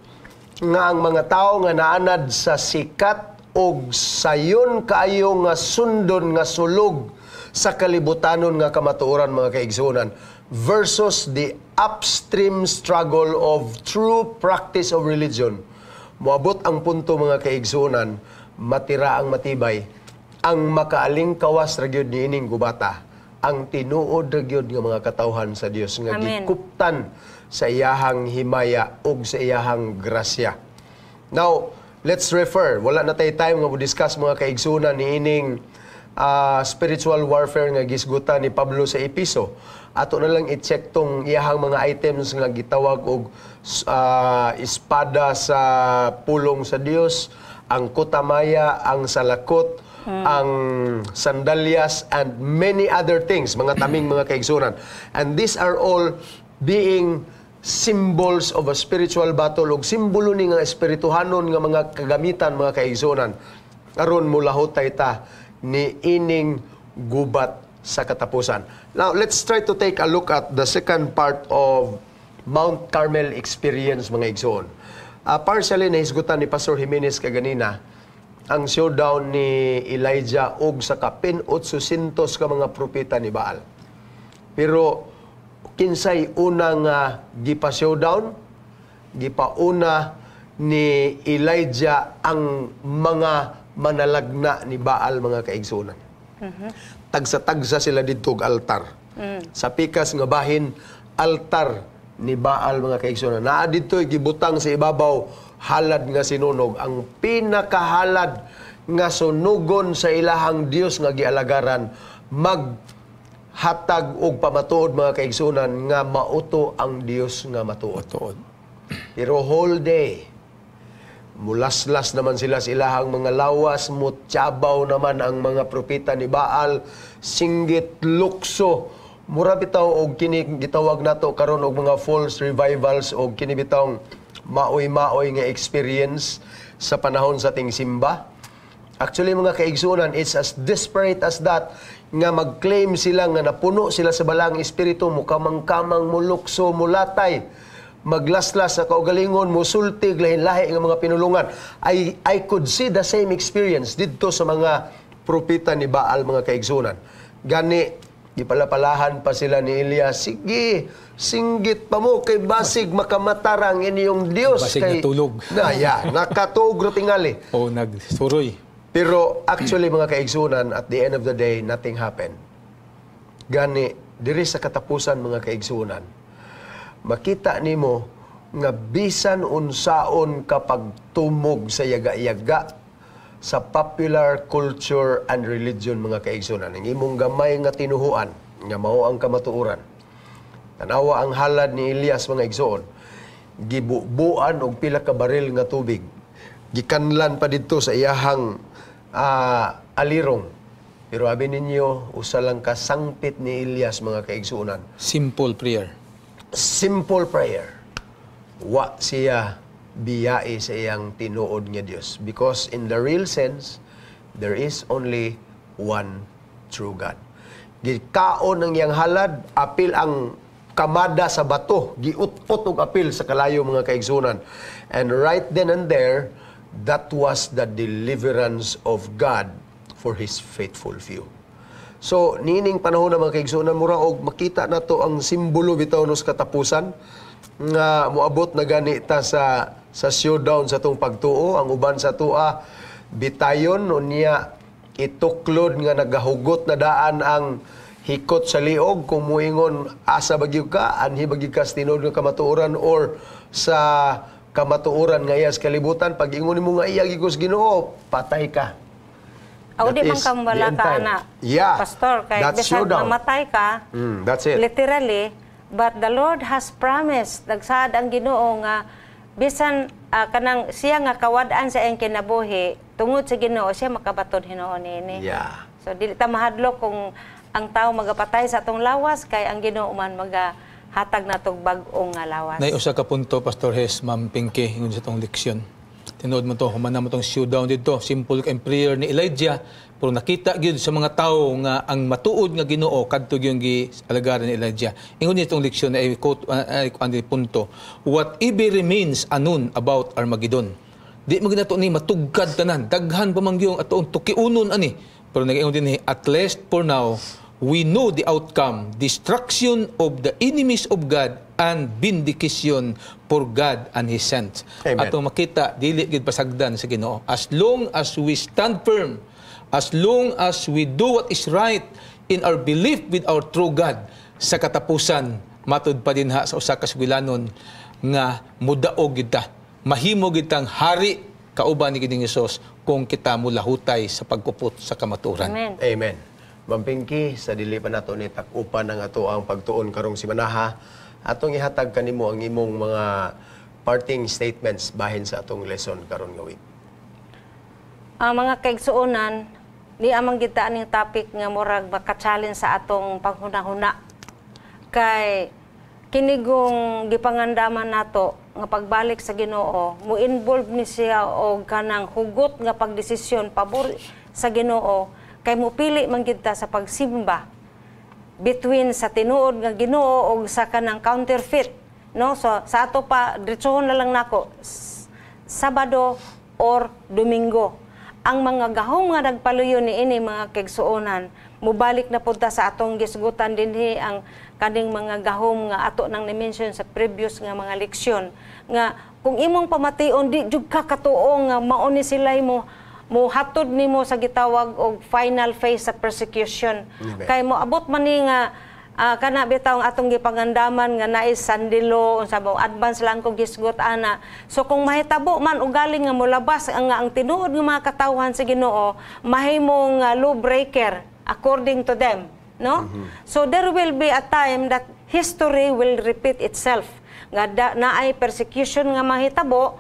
nga ang mga tao nga naanad sa sikat og sayon kaayo nga sundon nga sulog sa kalibutanon nga kamatuoran, mga kaigsuonan, versus the upstream struggle of true practice of religion. Moabot ang punto, mga kaigsuonan, matira ang matibay, ang makaaling kawas ra gyud niining gubata, ang tinuod ra gyud nga mga katawhan sa Dios nga Amen. Gikuptan sa iyahang himaya ug sa iyahang grasya. Now, let's refer. Wala na tay time nga mo-discuss, mga kaigsunan, niining spiritual warfare nga gisgutan ni Pablo sa Episo. Ato na lang i-check tong iyahang mga items nga gitawag og espada sa pulong sa Dios, ang kutamaya, ang salakot, ang sandalyas, and many other things, mga taming, mga kaigsunan. And these are all being symbols of a spiritual battle ug simbolo ni nga espirituhanon nga mga kagamitan, mga kaigsunan, aron mulahutay ta ni ining gubat sa katapusan. Now, let's try to take a look at the second part of Mount Carmel experience, mga igsoon. Partially nahisgutan ni Pastor Jimenez kaganina ang showdown ni Elijah og sa kapin 800 ka mga propeta ni Baal. Pero kinsay unang gipa-showdown? Gipauna ni Elijah ang mga manalagna ni Baal, mga kaigsunan. Tagsa-tagsa sila didto og altar. Sa pikas nga bahin, altar ni Baal, mga kaigsunan. Naa didto gibutang sa ibabaw halad nga sinunog, ang pinakahalad nga sunugon sa ilahang Dios nga gialagaran, maghatag og pamatuod, mga kaigsunan, nga mauto ang Dios nga matuod. Tuod. Pero whole day, mulaslas naman sila sa ilahang mga lawas, mutyabaw naman ang mga propeta ni Baal, singgit, lukso. Mura bitaw og kini gitawag nato karon og mga false revivals og kini bitawng maoy-maoy nga experience sa panahon sa ting simba. Actually, mga kaigsunan, it's as desperate as that nga mag-claim sila nga napuno sila sa Balaang Espiritu, mukamang-kamang, mulukso, mulatay, maglaslas sa kaugalingon, musultig, lahin-lahi nga mga pinulungan. I could see the same experience didto sa mga propeta ni Baal, mga kaigsunan. Gani, gipalapalahan pa sila ni Elias, "Sige, singgit pa mo kay basig makamata ra ang inyong Dios." Basig kay, natulog. Na, yeah, nakatuog ra tingali. O nagsuroy. Pero actually, mga kaigsunan, at the end of the day, nothing happened. Gani, diri sa katapusan, mga kaigsunan, makita nimo nga bisan unsaon kapag tumog sa yaga-yaga sa popular culture and religion, mga kaigsunan, ang imong gamay nga tinuhuan nga mao ang kamatuoran. Tanawa ang halad ni Elias, mga igsoon, gibubuan og pila ka baril nga tubig. Gikanlan pa didto sa iyahang alirong. Pero abi ninyo, usa lang ka sangpit ni Elias, mga kaigsuonan. Simple prayer. Simple prayer. Wa siya biyai sa iyang tinuod nga Dios. Because in the real sense, there is only one true God. Gikaon ang iyang halad, apil ang kamada sa bato, giut-ot og apil sa kalayo, mga kaigsunan. And right then and there, that was the deliverance of God for His faithful few. So, niining panahon na, mga kaigsunan, mura og makita nato ang simbolo bitaw no sa katapusan nga moabot na gani ta sa showdown sa tong pagtuo. Ang uban sa tua bitayon, unya ituklod nga nagahugot na daan ang hikot sa liog kung muingon asa ba gyud ka, anhi ba gyud ka sa tinuod nga kamatuoran or sa kamatuoran nga iya sa kalibutan. Pag ingon nimo nga iya gyud ko sa Ginoo, patay ka. Aw, That di man is ka the mawala end ka time. ana. Pastor, kay That's bisag showdown. mamatay ka, That's it. literally, but the Lord has promised, nagsaad ang Ginoo nga bisan kanang siya nga kawad-an sa iyang kinabuhi, tungod sa Ginoo siya makabaton hinuon niini. So dili ta mahadlok kung ang tao magapatay sa atong lawas, kay ang Ginoo man magahatag natog bag-ong nga lawas. Nay usa ka punto, Pastor Hes, Ma'am Pinky, ingon sa tong leksyon. Tinuod mo to, human na mo tong showdown dito. Simple kay prayer ni Elijah, pero nakita gyud sa mga tao nga ang matuod nga Ginoo kadto gyud gi alagaran ni Elijah. Ingon niya itong leksyon ay quote ay kuan di punto. Whatever remains anon about Armageddon. Di mo ginato ni matugkad tanan. Daghan pa man gyud atoong tukiunon ani. Pero nag-ingon din ni, at least for now, we know the outcome, destruction of the enemies of God and vindication for God and His saints. Amen. Atong makita, dili gid pasagdan sa Ginoo. As long as we stand firm, as long as we do what is right in our belief with our true God, sa katapusan, matud pa din ha sa usa ka sugilanon nga mudaog gid ta. Mahimo gid tang hari kauban ni Ginoong Hesus kung kita mulahutay sa pagkupot sa kamatuoran. Amen. Amen. Ma'am Pinky, sa dili pa nato ni tak-upan ang ato ang pagtuon karong simanaha, atong ihatag kanimo ang imong mga parting statements bahin sa atong lesson karon nga week. Ang mga kaigsuonan, di amang kita aning topic nga murag maka-challenge sa atong panghunahuna. Kay kinigong gipangandaman nato nga pagbalik sa Ginoo, mo involve ni siya og kanang hugot nga pagdesisyon pabor sa Ginoo, kay mopili man gid ta sa pagsimba between sa tinuod nga Ginoo og sa kanang counterfeit, no? So sa ato pa, diretsohon na lang nako, Sabado or Domingo. Ang mga gahom nga nagpaluyo ni ini, mga kaigsuonan, mubalik na punta sa atong gisgutan dinhi, ang kaning mga gahom nga ato nang ni-mention sa previous nga mga leksyon, nga kung imong pamation, di jud ka katuo nga mao ni sila mo mohatod nimo sa gitawag og final phase sa persecution. Amen. Kay moabot man ni nga kana bitaw ang atong gipangandaman nga naay sandilo, unsa ba, advance lang ko gisgot ana. So kung mahitabo man ugaling nga molabas ang tinuod nga mga katawhan sa Ginoo, mahimong law breaker according to them, no? So there will be a time that history will repeat itself nga naay persecution nga mahitabo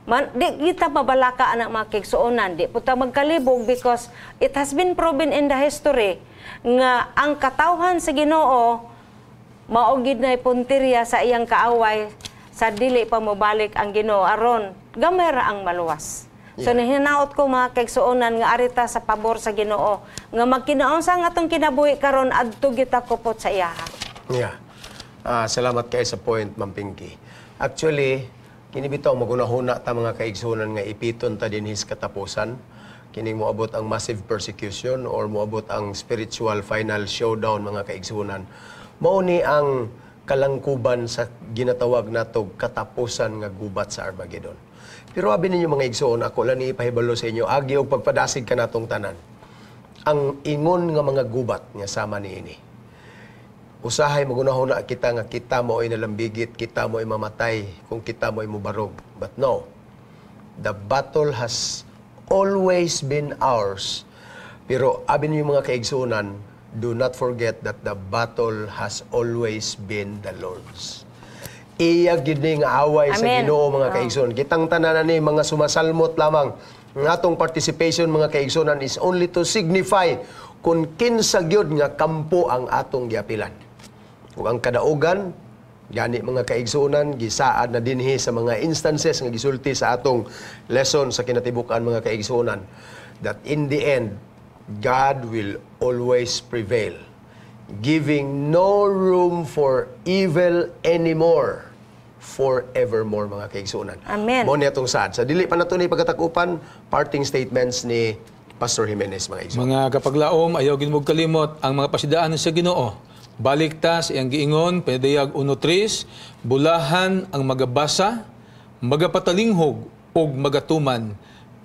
man. Di kita mabalaka anak, mga kaigsuonan, di po ta magkalibog, because it has been proven in the history nga ang katawhan sa Ginoo mao gid na punteriya sa iyang kaaway sa dili pa mobalik ang Ginoo, aron gamay ra ang maluwas. So nihinaot ko, mga kaigsuonan, nga arita sa pabor sa Ginoo, nga magkinaunsa nga atong kinabuhi karon, adto kita kupot sa iyaha. Yeah. Salamat kay sa point, Ma'am Pinky. Actually, kini bitaw magunahuna ta, mga kaigsunan, nga ipiton ta dinhi sa katapusan. Kini moabot ang massive persecution or moabot ang spiritual final showdown, mga kaigsunan. Mao ni ang kalangkuban sa ginatawag nato katapusan nga gubat sa Armageddon. Pero abi ninyo, mga igsoon, ako lang ni ipahibalo sa inyo, agi og pagpadasig kanatong tanan. Ang ingon nga mga gubat nga sama niini, usahay magunahuna kita nga kita mo ay nalambigit, kita mo ay mamatay kung kita mo ay mubarog. But no, the battle has always been ours. Pero abi ninyo, mga kaigsunan, do not forget that the battle has always been the Lord's. Iya gid ni nga away sa Amen. Ginoo, mga kaigsunan. Kitang tanan ni mga sumasalmot lamang. Ang atong participation, mga kaigsunan, is only to signify kung kinsa gyud nga kampo ang atong giapilan. Ug ang kadaugan gani, mga kaigsuonan, gisaad na dinhi sa mga instances nga gisulti sa atong lesson sa kinatibuk-an, mga kaigsuonan, that in the end God will always prevail, giving no room for evil anymore, forevermore, mga kaigsuonan. Amen. Mo ni atong saad. Sa dili pa nato ni pagkatakupan, parting statements ni Pastor Jimenez, mga igsoon. Mga kapaglaom, ayaw gid mo kalimot ang mga pasidaan sa Ginoo. Balik ta sa iyang giingon, Pinadayag 1:3, "Bulahan ang magabasa, magapatalinghog ug magatuman,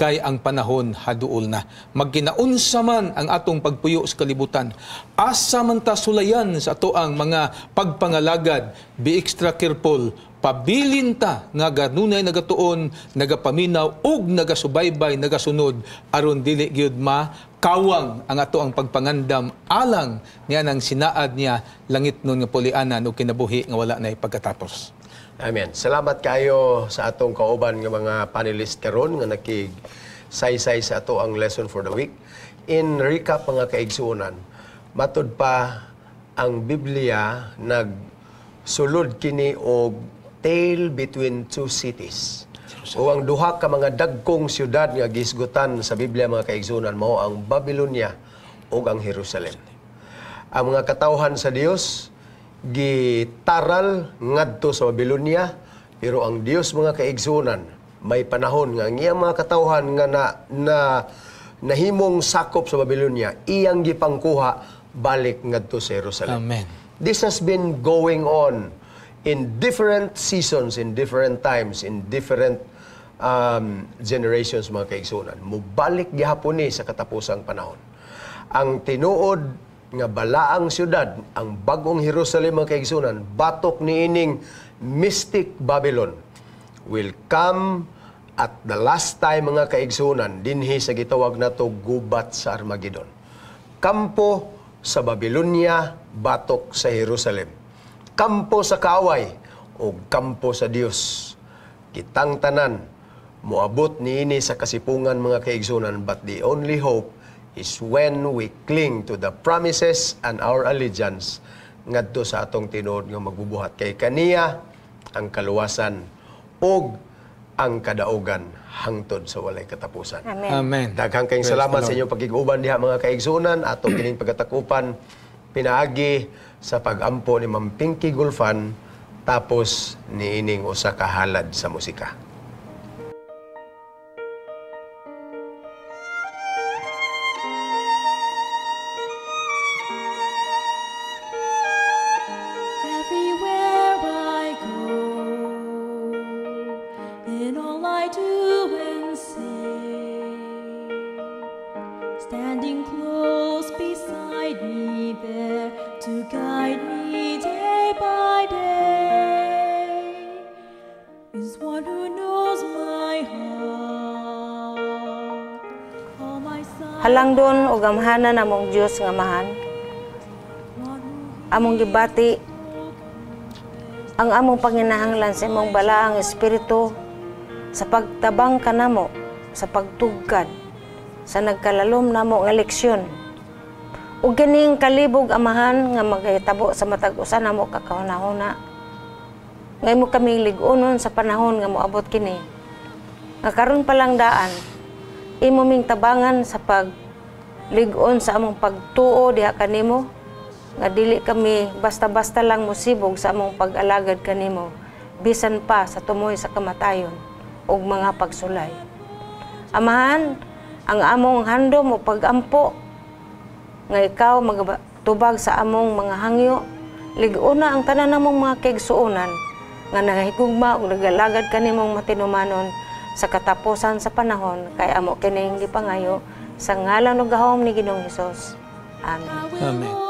kay ang panahon haduol na. Magkinaunsa man ang atong pagpuyo sa kalibutan, asa man ta sulayan sa atoang mga pagpangalagad, be extra careful, pabilin ta nga ganunay nagatuon, nagapaminaw ug nagasubaybay, nagasunod aron dili gyud makawang ang ato ang pagpangandam alang niya nang sinaad niya langit nun nga pulianan ug kinabuhi nga wala na pagkatapos. Amen. Salamat kayo sa atong kauban nga mga panelist karon nga nakig saysay sa ato ang lesson for the week. In recap, mga kaigsuonan, matud pa ang Biblia nagsulod kini og tale between two cities. O ang duha ka mga dagkong syudad nga gisgutan sa Biblia, mga kaigsuonan, mao ang Babylonia ug ang Jerusalem. Ang mga katawhan sa Dios gitaral ngadto sa Babylonia, pero ang Dios, mga kaigsuonan, may panahon nga ang iyang mga katawhan nga na nahimong sakop sa Babylonia, iyang gipangkuha balik ngadto sa Jerusalem. Amen. This has been going on in different seasons, in different times, in different generations, mga kaigsuonan. Mubalik gihapon ni sa katapusang panahon. Ang tinuod nga balaang syudad, ang bagong Jerusalem, mga kaigsuonan, batok niining mystic Babylon, will come at the last time, mga kaigsuonan, dinhi sa gitawag nato gubat sa Armageddon. Kampo sa Babylonia, batok sa Jerusalem. Kampo sa kaaway o kampo sa Dios. Kitang tanan moabot niini sa kasipungan, mga kaigsuonan, but the only hope is when we cling to the promises and our allegiance ngadto sa atong tinuod nga magbubuhat, kay kaniya ang kaluwasan ug ang kadaugan hangtod sa walay katapusan. Amen. Amen. Daghang kayong Praise salamat the sa Lord. inyong pagkig-uban diha, mga kaigsuonan, atong kining pagkatakupan pinaagi sa pag-ampo ni Ma'am Pinky Gulfan, tapos niining usa ka halad sa musika. Everywhere I go, in all I do and say, standing close beside me there to guide me day by day, is one who knows my heart, all my sighs, Halangdon ug gamhanan namong Dios nga Amahan, one who among gibati ang among panginahanglan sa imong balaang espiritu sa pagtabang kanamo sa pagtugkad sa nagkalalom namo nga leksyon. Ug kining kalibog, Amahan, nga magahitabo sa matag usa namo ka kahunahuna. Nga imo kaming lig-onon sa panahon nga moabot kini. Nga karon pa lang daan, imo ming tabangan sa paglig-on sa among pagtuo diha kanimo, nga dili kami basta-basta lang mosibog sa among pag-alagad kanimo, bisan pa sa tumoy sa kamatayon ug mga pagsulay. Amahan, ang among handom o pag-ampo nga ikaw magatubag sa among mga hangyo, lig-ona ang tanan namong mga kaigsuonan nga nagahigugma ug nagalagad kanimong matinumanon sa katapusan sa panahon, kay amo kining gipangayo sa ngalan ug gahom ni Ginoong Hesus. Amen. I will Amen.